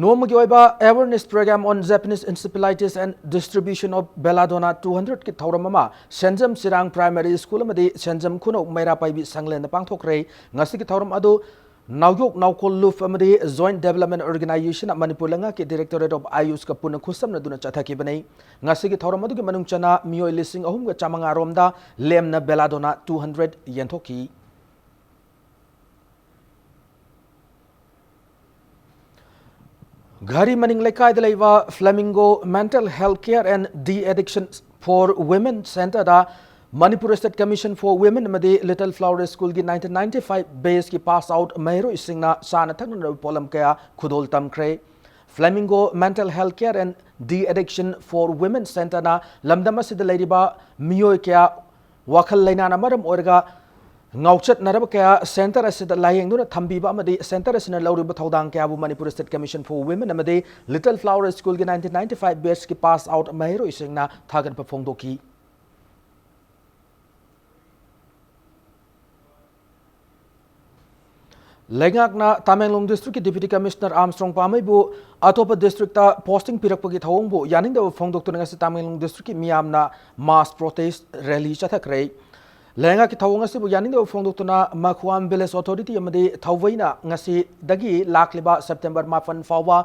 ꯅꯣꯡꯃꯒꯤ ꯑꯣꯏꯕ awareness program on Japanese encephalitis and distribution of belladonna two hundred ꯀꯤ ꯊꯧꯔꯝ ꯑꯃ ꯁꯦꯟꯖꯝ ꯆꯤꯔꯥꯡ Primary School ꯑꯃꯗꯤ ꯁꯦꯟꯖꯝ ꯈꯨꯅꯧ ꯃꯩꯔꯥ ꯄꯥꯏꯕꯤ ꯁꯪꯂꯦꯟꯗ ꯄꯥꯡꯊꯣꯛꯈ꯭ꯔꯦ꯫ ꯉꯁꯤꯒꯤ ꯊꯧꯔꯝ ꯑꯗꯨ ꯅꯥꯎꯌꯣꯛ ꯅꯥꯎꯈꯣꯜ ꯂꯨꯞ ꯑꯃꯗꯤ Joint Development Organization ꯃꯅꯤꯄꯨꯔ ꯂꯩꯉꯥꯛꯀꯤ Directorate of Ayush ꯀ ꯄꯨꯟꯅ ꯈꯨꯠꯁꯝꯅꯗꯨꯅ ꯆꯠꯊꯈꯤꯕꯅꯤ꯫ ꯉꯁꯤꯒꯤ ꯊꯧꯔꯝ ꯑꯗꯨꯒꯤ ꯃꯅꯨꯡ ꯆꯟꯅ ꯃꯤꯑꯣꯏ ꯂꯤꯁꯤꯡ ꯑꯍꯨꯝꯒ ꯆꯥꯃꯉꯥ ꯔꯣꯝꯗ ꯂꯦꯝꯅ belladonna two hundred ꯌꯦꯟꯊꯣꯛꯈꯤ꯫ ꯘꯔꯤ ꯃꯅꯤꯡ ꯂꯩꯀꯥꯏꯗ ꯂꯩꯕ Flamingo Mental Health Care and De-Addiction for Women Center the Manipur State Commission for Women ꯑꯃꯗꯤ Little Flower School ꯒꯤ nineteen ninety-five batch ꯀꯤ pass out ꯃꯍꯩꯔꯣꯏꯁꯤꯡꯅ ꯆꯥꯅ ꯊꯛꯅꯅꯕ ꯄꯣꯠꯂꯝ ꯀꯌꯥ ꯈꯨꯗꯣꯜ ꯇꯝꯈ꯭ꯔꯦ꯫ Flamingo Mental Health Care and De-Addiction for Women Center ꯅ ꯂꯝꯗꯝ ꯑꯁꯤꯗ ꯂꯩꯔꯤꯕ ꯃꯤꯑꯣꯏ ꯀꯌꯥ ꯋꯥꯈꯜ ꯂꯩꯅꯥꯅ ꯃꯔꯝ ꯑꯣꯏꯔꯒ ꯉꯥꯎꯆꯠꯅꯔꯕ ꯀꯌꯥ center ꯑꯁꯤꯗ ꯂꯥꯌꯦꯡꯗꯨꯅ ꯊꯝꯕꯤꯕ ꯑꯃꯗꯤ center ꯑꯁꯤꯅ ꯂꯧꯔꯤꯕ ꯊꯧꯗꯥꯡ ꯀꯌꯥꯕꯨ Manipur State Commission for Women ꯑꯃꯗꯤ Little Flower School ꯒꯤ nineteen ninety-five batch ꯀꯤ pass out ꯃꯍꯩꯔꯣꯏꯁꯤꯡꯅ ꯊꯥꯒꯠꯄ ꯐꯣꯡꯗꯣꯛꯈꯤ꯫ ꯂꯩꯉꯥꯛꯅ ꯇꯃꯦꯡꯂꯣꯡ district ꯀꯤ Deputy Commissioner Armstrong ꯄꯥꯃꯩꯕꯨ ꯑꯇꯣꯞꯄ district ꯇ posting ꯄꯤꯔꯛꯄꯒꯤ ꯊꯧꯑꯣꯡꯕꯨ ꯌꯥꯅꯤꯡꯗꯕ ꯐꯣꯡꯗꯣꯛꯇꯨꯅ ꯉꯁꯤ ꯇꯃꯦꯡꯂꯣꯡ district ꯀꯤ ꯃꯤꯌꯥꯝꯅ mass protest rally ꯆꯠꯊꯈ꯭ꯔꯦ꯫ ꯂꯩꯉꯥꯛꯀꯤ ꯊꯧꯑꯣꯡ ꯑꯁꯤꯕꯨ ꯌꯥꯅꯤꯡꯗꯕ ꯐꯣꯡꯗꯣꯛꯇꯨꯅ ꯃꯈꯨꯋꯥꯝ Village Authority ꯑꯃꯗꯤ ꯊꯧꯕꯩꯅ ꯉꯁꯤꯗꯒꯤ ꯂꯥꯛꯂꯤꯕ September ꯃꯥꯄꯟ ꯐꯥꯎꯕ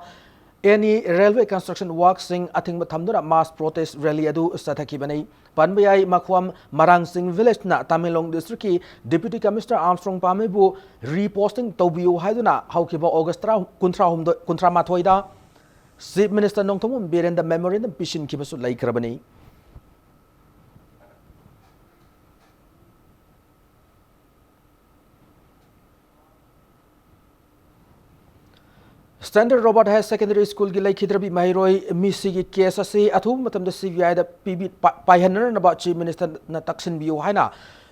any railway construction work ꯁꯤꯡ ꯑꯊꯤꯡꯕ ꯊꯝꯗꯨꯅ mass protest rally ꯑꯗꯨ ꯆꯠꯊꯈꯤꯕꯅꯤ꯫ ꯄꯟꯕ ꯌꯥꯏ, ꯃꯈꯨꯋꯥꯝ ꯃꯔꯥꯡꯆꯤꯡ Village ꯅ ꯇꯃꯦꯡꯂꯣꯡ district ꯀꯤ Deputy Commissioner Armstrong ꯄꯥꯃꯩꯕꯨ reposting ꯇꯧꯕꯤꯌꯨ ꯍꯥꯏꯗꯨꯅ ꯍꯧꯈꯤꯕ August ꯇꯔꯥ, ꯀꯨꯟꯊ꯭ꯔꯥꯍꯨꯝꯗꯣꯏ, ꯀꯨꯟꯊ꯭ꯔꯥꯃꯥꯊꯣꯏꯗ Chief Minister Nongthombam ꯕꯤꯔꯦꯟꯗ memorandum ꯄꯤꯁꯤꯟꯈꯤꯕꯁꯨ ꯂꯩꯈ꯭ꯔꯕꯅꯤ꯫ Saint Robert Higher Secondary School ꯒꯤ ꯂꯩꯈꯤꯗ꯭ꯔꯕꯤ ꯃꯍꯩꯔꯣꯏ ꯃꯤꯁꯤꯒꯤ ꯀꯦꯁ ꯑꯁꯤ ꯑꯊꯨꯕ ꯃꯇꯝꯗ ꯁꯤ ꯕꯤ ꯑꯥꯏꯗ ꯄꯤꯕꯤ-, ꯄꯥ-, ꯄꯥꯏꯍꯟꯅꯅꯕ Chief Minister ꯅ ꯇꯛꯁꯤꯟꯕꯤꯌꯨ ꯍꯥꯏꯅ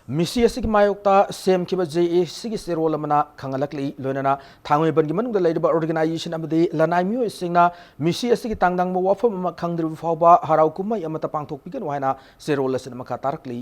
ꯃꯤꯁꯤ ꯑꯁꯤꯒꯤ ꯃꯥꯌꯣꯛꯇ ꯁꯦꯝꯈꯤꯕ ꯖꯦ ꯑꯦ ꯁꯤꯒꯤ ꯆꯦꯔꯣꯜ ꯑꯃꯅ ꯈꯪꯍꯜꯂꯛꯂꯤ꯫ ꯂꯣꯏꯅꯅ ꯊꯥꯡꯃꯩꯕꯟꯒꯤ ꯃꯅꯨꯡꯗ ꯂꯩꯔꯤꯕ organization ꯑꯃꯗꯤ ꯂꯅꯥꯏ ꯃꯤꯑꯣꯏꯁꯤꯡꯅ ꯃꯤꯁꯤ ꯑꯁꯤꯒꯤ ꯇꯥꯡꯗꯪꯕ ꯋꯥꯐꯝ ꯑꯃ ꯈꯪꯗ꯭ꯔꯤꯕ ꯐꯥꯎꯕ ꯍꯔꯥꯎ ꯀꯨꯝꯍꯩ ꯑꯃꯠꯇ ꯄꯥꯡꯊꯣꯛꯄꯤꯒꯅꯨ ꯍꯥꯏꯅ ꯆꯦꯔꯣꯜ ꯑꯁꯤꯅ ꯃꯈꯥ ꯇꯥꯔꯛꯂꯤ꯫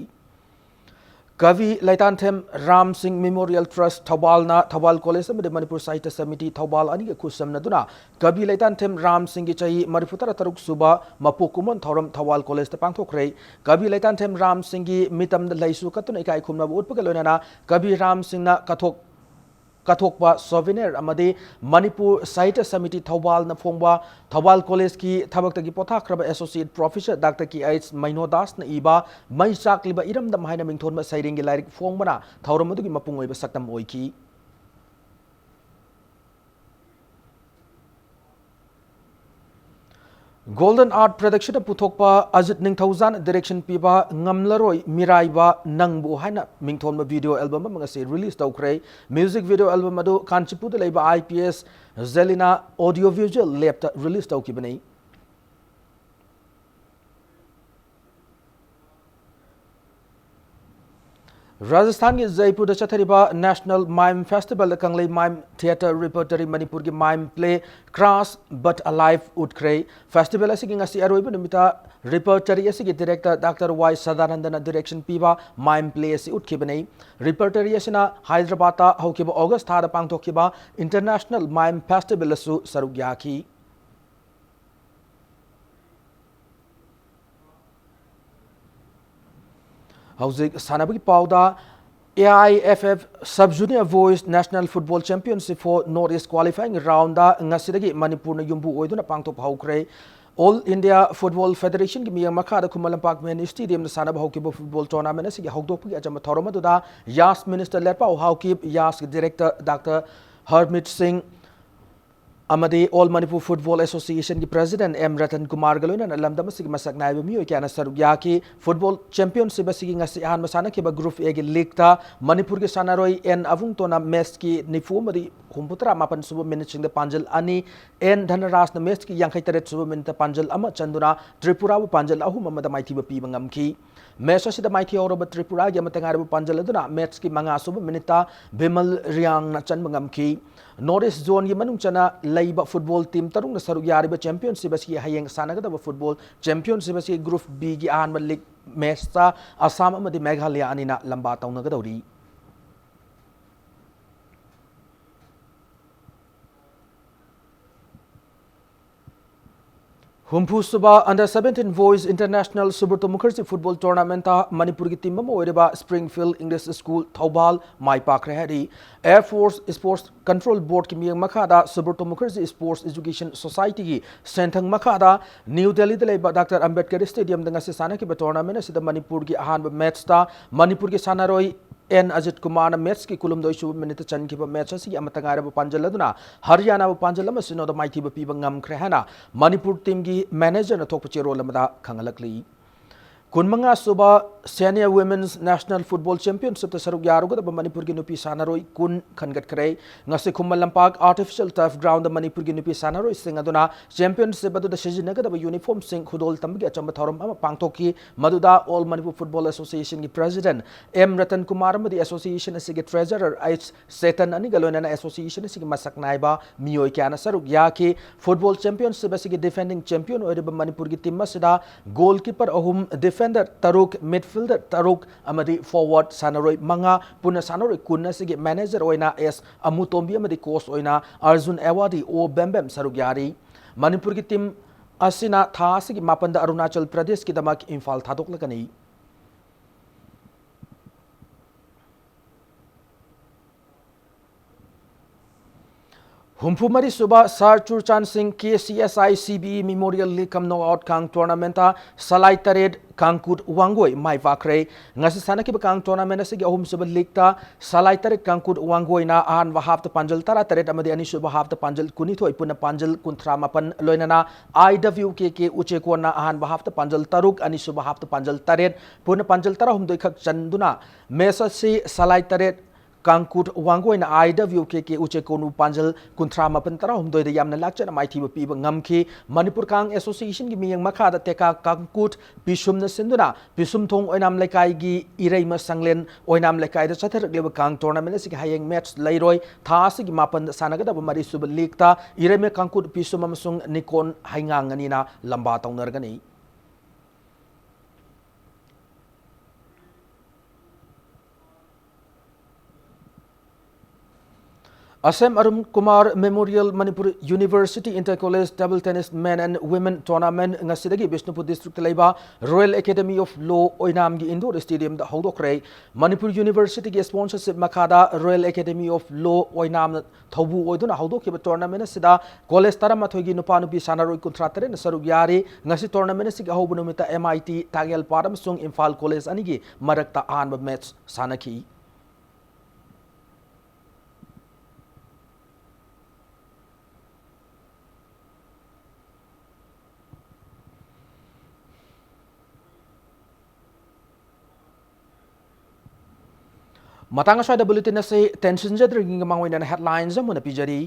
ꯀꯕꯤ ꯂꯩꯇꯥꯟꯊꯦꯝ ꯔꯥꯝ ꯁꯤꯡ Memorial Trust ꯊꯧꯕꯥꯜꯅ ꯊꯧꯕꯥꯜ ꯀꯣꯂꯦꯖ ꯑꯃꯗꯤ ꯃꯅꯤꯄꯨꯔ ꯁꯥꯍꯤꯇ꯭ꯌ ꯁꯃꯤꯇꯤ ꯊꯧꯕꯥꯜ ꯑꯅꯤꯒ ꯈꯨꯠꯁꯝꯅꯗꯨꯅ ꯀꯕꯤ ꯂꯩꯇꯥꯟꯊꯦꯝ ꯔꯥꯝ ꯁꯤꯡꯒꯤ ꯆꯍꯤ ꯃꯔꯤꯐꯨ ꯇꯔꯥ ꯇꯔꯨꯛ ꯁꯨꯕ ꯃꯄꯣꯛ ꯀꯨꯝꯑꯣꯟ ꯊꯧꯔꯝ ꯊꯧꯕꯥꯜ ꯀꯣꯂꯦꯖꯇ ꯄꯥꯡꯊꯣꯛꯈ꯭ꯔꯦ꯫ ꯀꯕꯤ ꯂꯩꯇꯥꯟꯊꯦꯝ ꯔꯥꯝ ꯁꯤꯡꯒꯤ ꯃꯤꯇꯝꯗ ꯂꯩꯁꯨ ꯀꯠꯇꯨꯅ ꯏꯀꯥꯏ ꯈꯨꯝꯅꯕ ꯎꯠꯄꯒ ꯂꯣꯏꯅꯅ ꯀꯕꯤ ꯔꯥꯝ ꯁꯤꯡꯅ ꯀꯠꯊꯣꯛ-, ꯀꯠꯊꯣꯛꯄ souvenir ꯑꯃꯗꯤ ꯃꯅꯤꯄꯨꯔ ꯁꯥꯍꯤꯇ꯭ꯌ ꯁꯃꯤꯇꯤ ꯊꯧꯕꯥꯜꯅ ꯐꯣꯡꯕ ꯊꯧꯕꯥꯜ ꯀꯣꯂꯦꯖꯀꯤ ꯊꯕꯛꯇꯒꯤ ꯄꯣꯊꯥꯈ꯭ꯔꯕ Associate Professor Doctor ꯀꯦ ꯑꯩꯆ ꯃꯩꯅꯣꯗꯥꯁꯅ ꯏꯕ ꯃꯩ ꯆꯥꯛꯂꯤꯕ ꯏꯔꯝꯗꯝ ꯍꯥꯏꯅ ꯃꯤꯡꯊꯣꯟꯕ ꯁꯩꯔꯦꯡꯒꯤ ꯂꯥꯏꯔꯤꯛ ꯐꯣꯡꯕꯅ ꯊꯧꯔꯝ ꯑꯗꯨꯒꯤ ꯃꯄꯨꯡ ꯑꯣꯏꯕ ꯁꯛꯇꯝ ꯑꯣꯏꯈꯤ꯫ Golden Art Production ꯅ ꯄꯨꯊꯣꯛꯄ ꯑꯖꯤꯠ ꯅꯤꯡꯊꯧꯖꯥꯅ direction ꯄꯤꯕ ꯉꯝꯂꯔꯣꯏ ꯃꯤꯔꯥꯏꯕ ꯅꯪꯕꯨ ꯍꯥꯏꯅ ꯃꯤꯡꯊꯣꯟꯕ video album ꯑꯃ ꯉꯁꯤ release ꯇꯧꯈ꯭ꯔꯦ꯫ Music video album ꯑꯗꯨ ꯀꯥꯟꯆꯤꯄꯨꯔꯗ ꯂꯩꯕ I P S Zelina Audio Visual Lab ꯇ release ꯇꯧꯈꯤꯕꯅꯤ꯫ ꯔꯥꯖꯁꯊꯥꯟꯒꯤ ꯖꯩꯄꯨꯔꯗ ꯆꯠꯊꯔꯤꯕ National Mime Festival ꯗ ꯀꯪꯂꯩ Mime Theatre Repertory ꯃꯅꯤꯄꯨꯔꯒꯤ mime play Crash But Alive ꯎꯠꯈ꯭ꯔꯦ꯫ Festival ꯑꯁꯤꯒꯤ ꯉꯁꯤ ꯑꯔꯣꯏꯕ ꯅꯨꯃꯤꯠꯇ repertory ꯑꯁꯤꯒꯤ director Doctor ꯋꯥꯏ ꯁꯗꯥꯅꯟꯗꯅ direction ꯄꯤꯕ mime play ꯑꯁꯤ ꯎꯠꯈꯤꯕꯅꯤ꯫ Repertory ꯑꯁꯤꯅ ꯍꯥꯏꯗ꯭ꯔꯕꯥꯗꯇ ꯍꯧꯈꯤꯕ August ꯊꯥꯗ ꯄꯥꯡꯊꯣꯛꯈꯤꯕ International Mime Festival ꯗꯁꯨ ꯁꯔꯨꯛ ꯌꯥꯈꯤ꯫ ꯍꯧꯖꯤꯛ ꯁꯥꯟꯅꯕꯒꯤ ꯄꯥꯎꯗ, A I F F Sub Junior Boys National Football Championship for North East Qualifying Round ꯗ ꯉꯁꯤꯗꯒꯤ ꯃꯅꯤꯄꯨꯔꯅ ꯌꯨꯝꯕꯨ ꯑꯣꯏꯗꯨꯅ ꯄꯥꯡꯊꯣꯛꯄ ꯍꯧꯈ꯭ꯔꯦ꯫ All India Football Federation ꯒꯤ ꯃꯤꯠꯌꯦꯡ ꯃꯈꯥꯗ ꯈꯨꯃꯟ ꯂꯝꯄꯥꯛ ꯃꯤꯅꯤ stadium ꯗ ꯁꯥꯟꯅꯕ ꯍꯧꯈꯤꯕ football tournament ꯑꯁꯤꯒꯤ ꯍꯧꯗꯣꯛꯄꯒꯤ ꯑꯆꯝꯕ ꯊꯧꯔꯝ ꯑꯗꯨꯗ ꯌꯥꯁ minister ꯂꯦꯠꯄꯥꯎ ꯍꯥꯎꯀꯤꯞ, ꯌꯥꯁꯀꯤ director Doctor ꯍꯔꯃꯤꯠ ꯁꯤꯡ, ꯑꯃꯗꯤ All Manipur Football Association ꯒꯤ President M ꯔꯇꯟ ꯀꯨꯃꯥꯔꯒ ꯂꯣꯏꯅꯅ ꯂꯝꯗꯝ ꯑꯁꯤꯒꯤ ꯃꯁꯛ ꯅꯥꯏꯕ ꯃꯤꯑꯣꯏ ꯀꯌꯥꯅ ꯁꯔꯨꯛ ꯌꯥꯈꯤ꯫ Football Championship ꯑꯁꯤꯒꯤ ꯉꯁꯤ ꯑꯍꯥꯟꯕ ꯁꯥꯟꯅꯈꯤꯕ Group A ꯒꯤ league ꯇ ꯃꯅꯤꯄꯨꯔꯒꯤ ꯁꯥꯟꯅꯔꯣꯏ ꯑꯦꯟ ꯑꯕꯨꯡꯇꯣꯟꯅ match ꯀꯤ ꯅꯤꯐꯨ ꯑꯃꯗꯤ ꯍꯨꯝꯐꯨꯇꯔꯥ ꯃꯥꯄꯟ ꯁꯨꯕ minute ꯁꯤꯡꯗ ꯄꯥꯟꯖꯜ ꯑꯅꯤ, ꯑꯦꯟ ꯙꯅꯔꯥꯖꯅ match ꯀꯤ ꯌꯥꯡꯈꯩ ꯇꯔꯦꯠ ꯁꯨꯕ minute ꯇ ꯄꯥꯟꯖꯜ ꯑꯃ ꯆꯟꯗꯨꯅ ꯇ꯭ꯔꯤꯄꯨꯔꯥꯕꯨ ꯄꯥꯟꯖꯜ ꯑꯍꯨꯝ ꯑꯃꯗ ꯃꯥꯏꯊꯤꯕ ꯄꯤꯕ ꯉꯝꯈꯤ꯫ Match ꯑꯁꯤꯗ ꯃꯥꯏꯊꯤꯍꯧꯔꯕ ꯇ꯭ꯔꯤꯄꯨꯔꯥꯒꯤ ꯑꯃꯠꯇ ꯉꯥꯏꯔꯕ ꯄꯥꯟꯖꯜ ꯑꯗꯨꯅ match ꯀꯤ ꯃꯉꯥ ꯁꯨꯕ minute ꯇ ꯕꯤꯃꯜ ꯔꯤꯌꯥꯡꯅ ꯆꯟꯕ ꯉꯝꯈꯤ꯫ North East Zone ꯒꯤ ꯃꯅꯨꯡ ꯆꯟꯅ ꯂꯩꯕ football team ꯇꯔꯨꯛꯅ ꯁꯔꯨꯛ ꯌꯥꯔꯤꯕ championship ꯑꯁꯤꯒꯤ ꯍꯌꯦꯡ ꯁꯥꯟꯅꯒꯗꯕ football championship ꯑꯁꯤꯒꯤ Group B ꯒꯤ ꯑꯍꯥꯟꯕ league match ꯇ ꯑꯁꯥꯝ ꯑꯃꯗꯤ ꯃꯦꯘꯥꯂꯌꯥ ꯑꯅꯤꯅ ꯂꯝꯕꯥ ꯇꯧꯅꯒꯗꯧꯔꯤ꯫ ꯍꯨꯝꯐꯨ ꯁꯨꯕ Under seventeen Boys International Subrata Mukherjee Football Tournament ꯇ ꯃꯅꯤꯄꯨꯔꯒꯤ team ꯑꯃ ꯑꯣꯏꯔꯤꯕ Springfield English School ꯊꯧꯕꯥꯜ ꯃꯥꯏ ꯄꯥꯛꯈ꯭ꯔꯦ ꯍꯥꯏꯔꯤ꯫ Air Force Sports Control Board ꯀꯤ ꯃꯤꯠꯌꯦꯡ ꯃꯈꯥꯗ Subrata Mukherjee Sports Education Society ꯒꯤ ꯁꯦꯟꯊꯪ ꯃꯈꯥꯗ ꯅ꯭ꯌꯨ ꯗꯦꯜꯂꯤꯗ ꯂꯩꯕ ꯗꯥꯛꯇꯔ ꯑꯝꯕꯦꯗꯀꯔ stadium ꯗ ꯉꯁꯤ ꯁꯥꯟꯅꯈꯤꯕ tournament ꯑꯁꯤꯗ ꯃꯅꯤꯄꯨꯔꯒꯤ ꯑꯍꯥꯟꯕ match ꯇ ꯃꯅꯤꯄꯨꯔꯒꯤ ꯁꯥꯟꯅꯔꯣꯏ ꯑꯦꯟ ꯑꯖꯤꯠ ꯀꯨꯃꯥꯔꯅ match ꯀꯤ ꯀꯨꯟꯍꯨꯝꯗꯣꯏ ꯁꯨꯕ minute ꯇ ꯆꯟꯈꯤꯕ match ꯑꯁꯤꯒꯤ ꯑꯃꯠꯇ ꯉꯥꯏꯔꯕ ꯄꯥꯟꯖꯜ ꯑꯗꯨꯅ ꯍꯔꯤꯌꯥꯅꯥꯕꯨ ꯄꯥꯟꯖꯜ ꯑꯃ ꯁꯤꯅꯣꯗ ꯃꯥꯏꯊꯤꯕ ꯄꯤꯕ ꯉꯝꯈ꯭ꯔꯦ ꯍꯥꯏꯅ ꯃꯅꯤꯄꯨꯔ team ꯒꯤ manager ꯅ ꯊꯣꯛꯄ ꯆꯦꯔꯣꯜ ꯑꯃꯗ ꯈꯪꯍꯜꯂꯛꯂꯤ꯫ ꯀꯨꯟꯃꯉꯥ ꯁꯨꯕ Senior Women's National Football Championship ꯇ ꯁꯔꯨꯛ ꯌꯥꯔꯨꯒꯗꯕ ꯃꯅꯤꯄꯨꯔꯒꯤ ꯅꯨꯄꯤ ꯁꯥꯟꯅꯔꯣꯏ ꯀꯨꯟ ꯈꯟꯒꯠꯈ꯭ꯔꯦ꯫ ꯉꯁꯤ Khuman Lampak Artificial Turf Ground ꯗ ꯃꯅꯤꯄꯨꯔꯒꯤ ꯅꯨꯄꯤ ꯁꯥꯟꯅꯔꯣꯏꯁꯤꯡ ꯑꯗꯨꯅ championship ꯑꯗꯨꯗ ꯁꯤꯖꯤꯟꯅꯒꯗꯕ uniform ꯁꯤꯡ ꯈꯨꯗꯣꯜ ꯇꯝꯕꯒꯤ ꯑꯆꯝꯕ ꯊꯧꯔꯝ ꯑꯃ ꯄꯥꯡꯊꯣꯛꯈꯤ꯫ ꯃꯗꯨꯗ All Manipur Football Association ꯒꯤ President ꯑꯦꯝ ꯔꯇꯟ ꯀꯨꯃꯥꯔ ꯑꯃꯗꯤ association ꯑꯁꯤꯒꯤ treasurer ꯑꯩꯆ ꯆꯦꯇꯟ ꯑꯅꯤꯒ ꯂꯣꯏꯅꯅ association ꯑꯁꯤꯒꯤ ꯃꯁꯛ ꯅꯥꯏꯕ ꯃꯤꯑꯣꯏ ꯀꯌꯥꯅ ꯁꯔꯨꯛ ꯌꯥꯈꯤ꯫ Football championship ꯑꯁꯤꯒꯤ defending champion ꯑꯣꯏꯔꯤꯕ ꯃꯅꯤꯄꯨꯔꯒꯤ team ꯑꯁꯤꯗ goalkeeper ꯑꯍꯨꯝ, defender ꯇꯔꯨꯛ, midfielder ꯇꯔꯨꯛ ꯑꯃꯗꯤ forward ꯁꯥꯟꯅꯔꯣꯏ ꯃꯉꯥ, ꯄꯨꯟꯅ ꯁꯥꯟꯅꯔꯣꯏ ꯀꯨꯟ ꯑꯁꯤꯒꯤ manager ꯑꯣꯏꯅ ꯑꯦꯁ ꯑꯃꯨꯇꯣꯝꯕꯤ ꯑꯃꯗꯤ coach ꯑꯣꯏꯅ ꯑꯔꯖꯨꯟ ꯑꯦꯋꯥꯗꯤ ꯑꯣ ꯕꯦꯝꯕꯦꯝ ꯁꯔꯨꯛ ꯌꯥꯔꯤ꯫ ꯃꯅꯤꯄꯨꯔꯒꯤ team ꯑꯁꯤꯅ ꯊꯥ ꯑꯁꯤꯒꯤ ꯃꯥꯄꯟꯗ ꯑꯔꯨꯅꯥꯆꯜ ꯄ꯭ꯔꯗꯦꯁꯀꯤꯗꯃꯛ ꯏꯝꯐꯥꯜ ꯊꯥꯗꯣꯛꯂꯒꯅꯤ꯫ ꯍꯨꯝꯐꯨ ꯃꯔꯤ ꯁꯨꯕ ꯁꯥꯔ ꯆꯨꯔꯆꯥꯟ ꯁꯤꯡ K C S I C B E memorial league cum knock out ꯀꯥꯡ ꯇꯣꯔꯅꯥꯃꯦꯟꯠꯇ ꯁꯂꯥꯏ ꯇꯔꯦꯠ ꯀꯥꯡꯀꯨꯠ ꯋꯥꯡꯒꯣꯏ ꯃꯥꯏ ꯄꯥꯛꯈ꯭ꯔꯦ꯫ ꯉꯁꯤ ꯁꯥꯟꯅꯈꯤꯕ ꯀꯥꯡ ꯇꯣꯔꯅꯥꯃꯦꯟꯠ ꯑꯁꯤꯒꯤ ꯑꯍꯨꯝꯁꯨꯕ ꯂꯤꯒꯇ ꯁꯂꯥꯏ ꯇꯔꯦꯠ ꯀꯥꯡꯀꯨꯠ ꯋꯥꯡꯒꯣꯏꯅ ꯑꯍꯥꯟꯕ ꯍꯥꯐꯇ ꯄꯥꯟꯖꯜ ꯇꯔꯥ ꯇꯔꯦꯠ ꯑꯃꯗꯤ ꯑꯅꯤꯁꯨꯕ ꯍꯥꯐꯇ ꯄꯥꯟꯖꯜ ꯀꯨꯟꯅꯤꯊꯣꯏ, ꯄꯨꯟꯅ ꯄꯥꯟꯖꯜ ꯀꯨꯟꯊ꯭ꯔꯥ ꯃꯥꯄꯟ, ꯂꯣꯏꯅꯅ ꯑꯥꯏ ꯗꯕ꯭ꯂꯤꯎ ꯀꯦ ꯀꯦ ꯎꯆꯦꯀꯣꯟꯅ ꯑꯍꯥꯟꯕ ꯍꯥꯐꯇ ꯄꯥꯟꯖꯜ ꯇꯔꯨꯛ, ꯑꯅꯤꯁꯨꯕ ꯍꯥꯐꯇ ꯄꯥꯟꯖꯜ ꯇꯔꯦꯠ, ꯄꯨꯟꯅ ꯄꯥꯟꯖꯜ ꯇꯔꯥꯍꯨꯝꯗꯣꯏ ꯈꯛ ꯆꯟꯗꯨꯅ ꯃꯦꯆ ꯑꯁꯤ ꯁꯂꯥꯏ ꯇꯔꯦꯠ ꯀꯥꯡꯀꯨꯠ ꯋꯥꯡꯒꯣꯏꯅ ꯑꯥꯏ ꯗꯕ꯭ꯂꯤꯎ ꯀꯦ ꯀꯦ ꯎꯆꯦꯀꯣꯟꯕꯨ ꯄꯥꯟꯖꯜ ꯀꯨꯟꯊ꯭ꯔꯥ ꯃꯥꯄꯟ ꯇꯔꯥꯍꯨꯝꯗꯣꯏꯗ ꯌꯥꯝꯅ ꯂꯥꯛꯆꯅ ꯃꯥꯏꯊꯤꯕ ꯄꯤꯕ ꯉꯝꯈꯤ꯫ ꯃꯅꯤꯄꯨꯔ ꯀꯥꯡ ꯑꯦꯁꯣꯁꯤꯌꯦꯁꯟꯒꯤ ꯃꯤꯠꯌꯦꯡ ꯃꯈꯥꯗ ꯇꯦꯀꯥ ꯀꯥꯡꯀꯨꯠ ꯄꯤꯁꯨꯝꯅ ꯁꯤꯟꯗꯨꯅ ꯄꯤꯁꯨꯝꯊꯣꯡ ꯑꯣꯏꯅꯥꯝ ꯂꯩꯀꯥꯏꯒꯤ ꯏꯔꯩꯃ ꯁꯪꯂꯦꯟ ꯑꯣꯏꯅꯥꯝ ꯂꯩꯀꯥꯏꯗ ꯆꯠꯊꯔꯛꯂꯤꯕ ꯀꯥꯡ ꯇꯣꯔꯅꯥꯃꯦꯟ ꯑꯁꯤꯒꯤ ꯍꯌꯦꯡ ꯃꯦꯠꯆ ꯂꯩꯔꯣꯏ꯫ ꯊꯥ ꯑꯁꯤꯒꯤ ꯃꯥꯄꯟꯗ ꯁꯥꯟꯅꯒꯗꯕ ꯃꯔꯤꯁꯨꯕ ꯂꯤꯒꯇ ꯏꯔꯩꯃ ꯀꯥꯡꯀꯨꯠ ꯄꯤꯁꯨꯝ ꯑꯃꯁꯨꯡ ꯅꯤꯀꯣꯟ ꯍꯩꯉꯥꯡ ꯑꯅꯤꯅ ꯂꯝꯕꯥ ꯇꯧꯅꯔꯒꯅꯤ꯫ Asem Arun Kumar memorial Manipur university inter college table tennis men and women tournament ꯉꯁꯤꯗꯒꯤ ꯕꯤꯁꯅꯨꯄꯨꯔ ꯗꯤꯁꯇ꯭ꯔꯤꯛꯇ ꯂꯩꯕ ꯔꯣꯌꯦꯜ ꯑꯦꯀꯥꯗꯦꯃꯤ ꯑꯣꯐ ꯂꯣ ꯑꯣꯏꯅꯥꯝꯒꯤ ꯏꯟꯗꯣꯔ ꯁ꯭ꯇꯦꯗꯤꯌꯝꯗ ꯍꯧꯗꯣꯛꯈ꯭ꯔꯦ꯫ ꯃꯅꯤꯄꯨꯔ ꯌꯨꯅꯤꯚꯔꯁꯤꯇꯤꯒꯤ ꯁ꯭ꯄꯣꯟꯁꯔꯁꯤꯞ ꯃꯈꯥꯗ ꯔꯣꯌꯦꯜ ꯑꯦꯀꯥꯗꯦꯃꯤ ꯑꯣꯐ ꯂꯣ ꯑꯣꯏꯅꯥꯝꯅ ꯊꯧꯕꯨ ꯑꯣꯏꯗꯨꯅ ꯍꯧꯗꯣꯛꯈꯤꯕ ꯇꯣꯔꯅꯥꯃꯦꯟ ꯑꯁꯤꯗ ꯀꯣꯂꯦꯖ ꯇꯔꯥꯃꯥꯊꯣꯏꯒꯤ ꯅꯨꯄꯥ ꯅꯨꯄꯤ ꯁꯥꯟꯅꯔꯣꯏ ꯀꯨꯟꯊ꯭ꯔꯥ ꯇꯔꯦꯠꯅ ꯁꯔꯨꯛ ꯌꯥꯔꯤ꯫ ꯉꯁꯤ ꯇꯣꯔꯅꯥꯃꯦꯟ ꯑꯁꯤꯒꯤ ꯑꯍꯧꯕ ꯅꯨꯃꯤꯠꯇ ꯑꯦꯝ ꯑꯥꯏ ꯇꯤ ꯇꯥꯡꯒꯦꯜꯄꯥꯠ ꯑꯃꯁꯨꯡ ꯏꯝꯐꯥꯜ ꯀꯣꯂꯦꯖ ꯑꯅꯤꯒꯤ ꯃꯔꯛꯇ ꯑꯍꯥꯟꯕ ꯃꯦꯠꯆ ꯁꯥꯟꯅꯈꯤ꯫ ꯃꯇꯥꯡ ꯑꯁ꯭ꯋꯥꯏꯗ ꯕꯨꯂꯦꯇꯤꯟ ꯑꯁꯤ ꯇꯦꯟꯁꯤꯟꯖꯗ꯭ꯔꯤꯉꯩ ꯃꯃꯥꯡ ꯑꯣꯏꯅ ꯍꯦꯗꯂꯥꯏꯟꯁ ꯑꯃ ꯑꯣꯏꯅ ꯄꯤꯖꯔꯤ꯫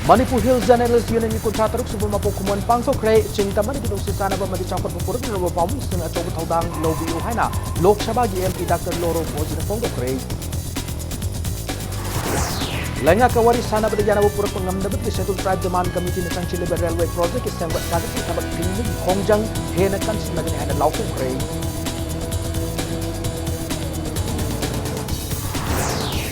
ꯃꯅꯤꯄꯨꯔ ꯍꯤꯜ ꯖꯔꯅꯦꯂꯤꯁ ꯌꯨꯅꯤꯌꯟꯒꯤ ꯀꯨꯟꯊ꯭ꯔꯥ ꯇꯔꯨꯛ ꯁꯨꯕ ꯃꯄꯣꯛ ꯀꯨꯝꯑꯣꯟ ꯄꯥꯡꯊꯣꯛꯈ꯭ꯔꯦ꯫ ꯆꯤꯡ ꯇꯝ ꯑꯃꯗꯤ ꯈꯨꯗꯣꯡꯆꯥꯅꯕ ꯑꯃꯗꯤ ꯆꯥꯎꯈꯠꯄ ꯄꯨꯔꯛꯅꯅꯕ ꯄꯥꯎꯃꯤꯁꯤꯡ ꯑꯆꯧꯕ ꯊꯧꯗꯥꯡ ꯂꯧꯕꯤꯌꯨ ꯍꯥꯏꯅ ꯂꯣꯛ ꯁꯚꯥꯒꯤ ꯑꯦꯝ ꯄꯤ ꯗꯥꯛꯇꯔ ꯂꯣꯔꯣ ꯀꯣꯖꯤꯅ ꯐꯣꯡꯗꯣꯛꯈ꯭ꯔꯦ꯫ ꯂꯩꯉꯥꯛꯀ ꯋꯥꯔꯤ ꯁꯥꯟꯅꯕꯗ ꯌꯥꯅꯕ ꯄꯨꯔꯛꯄ ꯉꯝꯗꯕꯗꯒꯤ ꯁꯦꯗꯨꯜ ꯇ꯭ꯔꯥꯏꯕ ꯗꯤꯃꯥꯟ ꯀꯃꯤꯇꯤꯅ ꯆꯪꯁꯤꯜꯂꯤꯕ ꯔꯦꯜꯋꯦ ꯄ꯭ꯔꯣꯖꯦꯛꯀꯤ ꯁꯦꯝꯒꯠ ꯁꯥꯒꯠꯀꯤ ꯊꯕꯛ ꯊꯤꯡꯕꯒꯤ ꯈꯣꯡꯖꯪ ꯍꯦꯟꯅ ꯀꯟꯁꯤꯟꯅꯒꯅꯤ ꯍꯥꯏꯅ ꯂꯥꯎꯊꯣꯛꯈ꯭ꯔꯦ꯫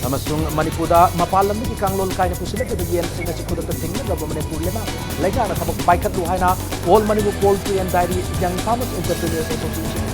ꯑꯃꯁꯨꯡ ꯃꯅꯤꯄꯨꯔꯗ ꯃꯄꯥꯟ ꯂꯝꯗꯒꯤ ꯀꯥꯡꯂꯣꯟ ꯀꯥꯏꯅ ꯄꯨꯁꯤꯜꯂꯛꯂꯤꯕ ꯌꯦꯟꯁꯤꯡ ꯑꯁꯤ ꯈꯨꯗꯛꯇ ꯊꯤꯡꯅꯅꯕ ꯃꯅꯤꯄꯨꯔ ꯂꯩꯉꯥꯛ-, ꯂꯩꯉꯥꯛꯅ ꯊꯕꯛ ꯄꯥꯏꯈꯠꯂꯨ ꯍꯥꯏꯅ All Manipur Poultry and Dairy Young Farmers Entrepreneurs Association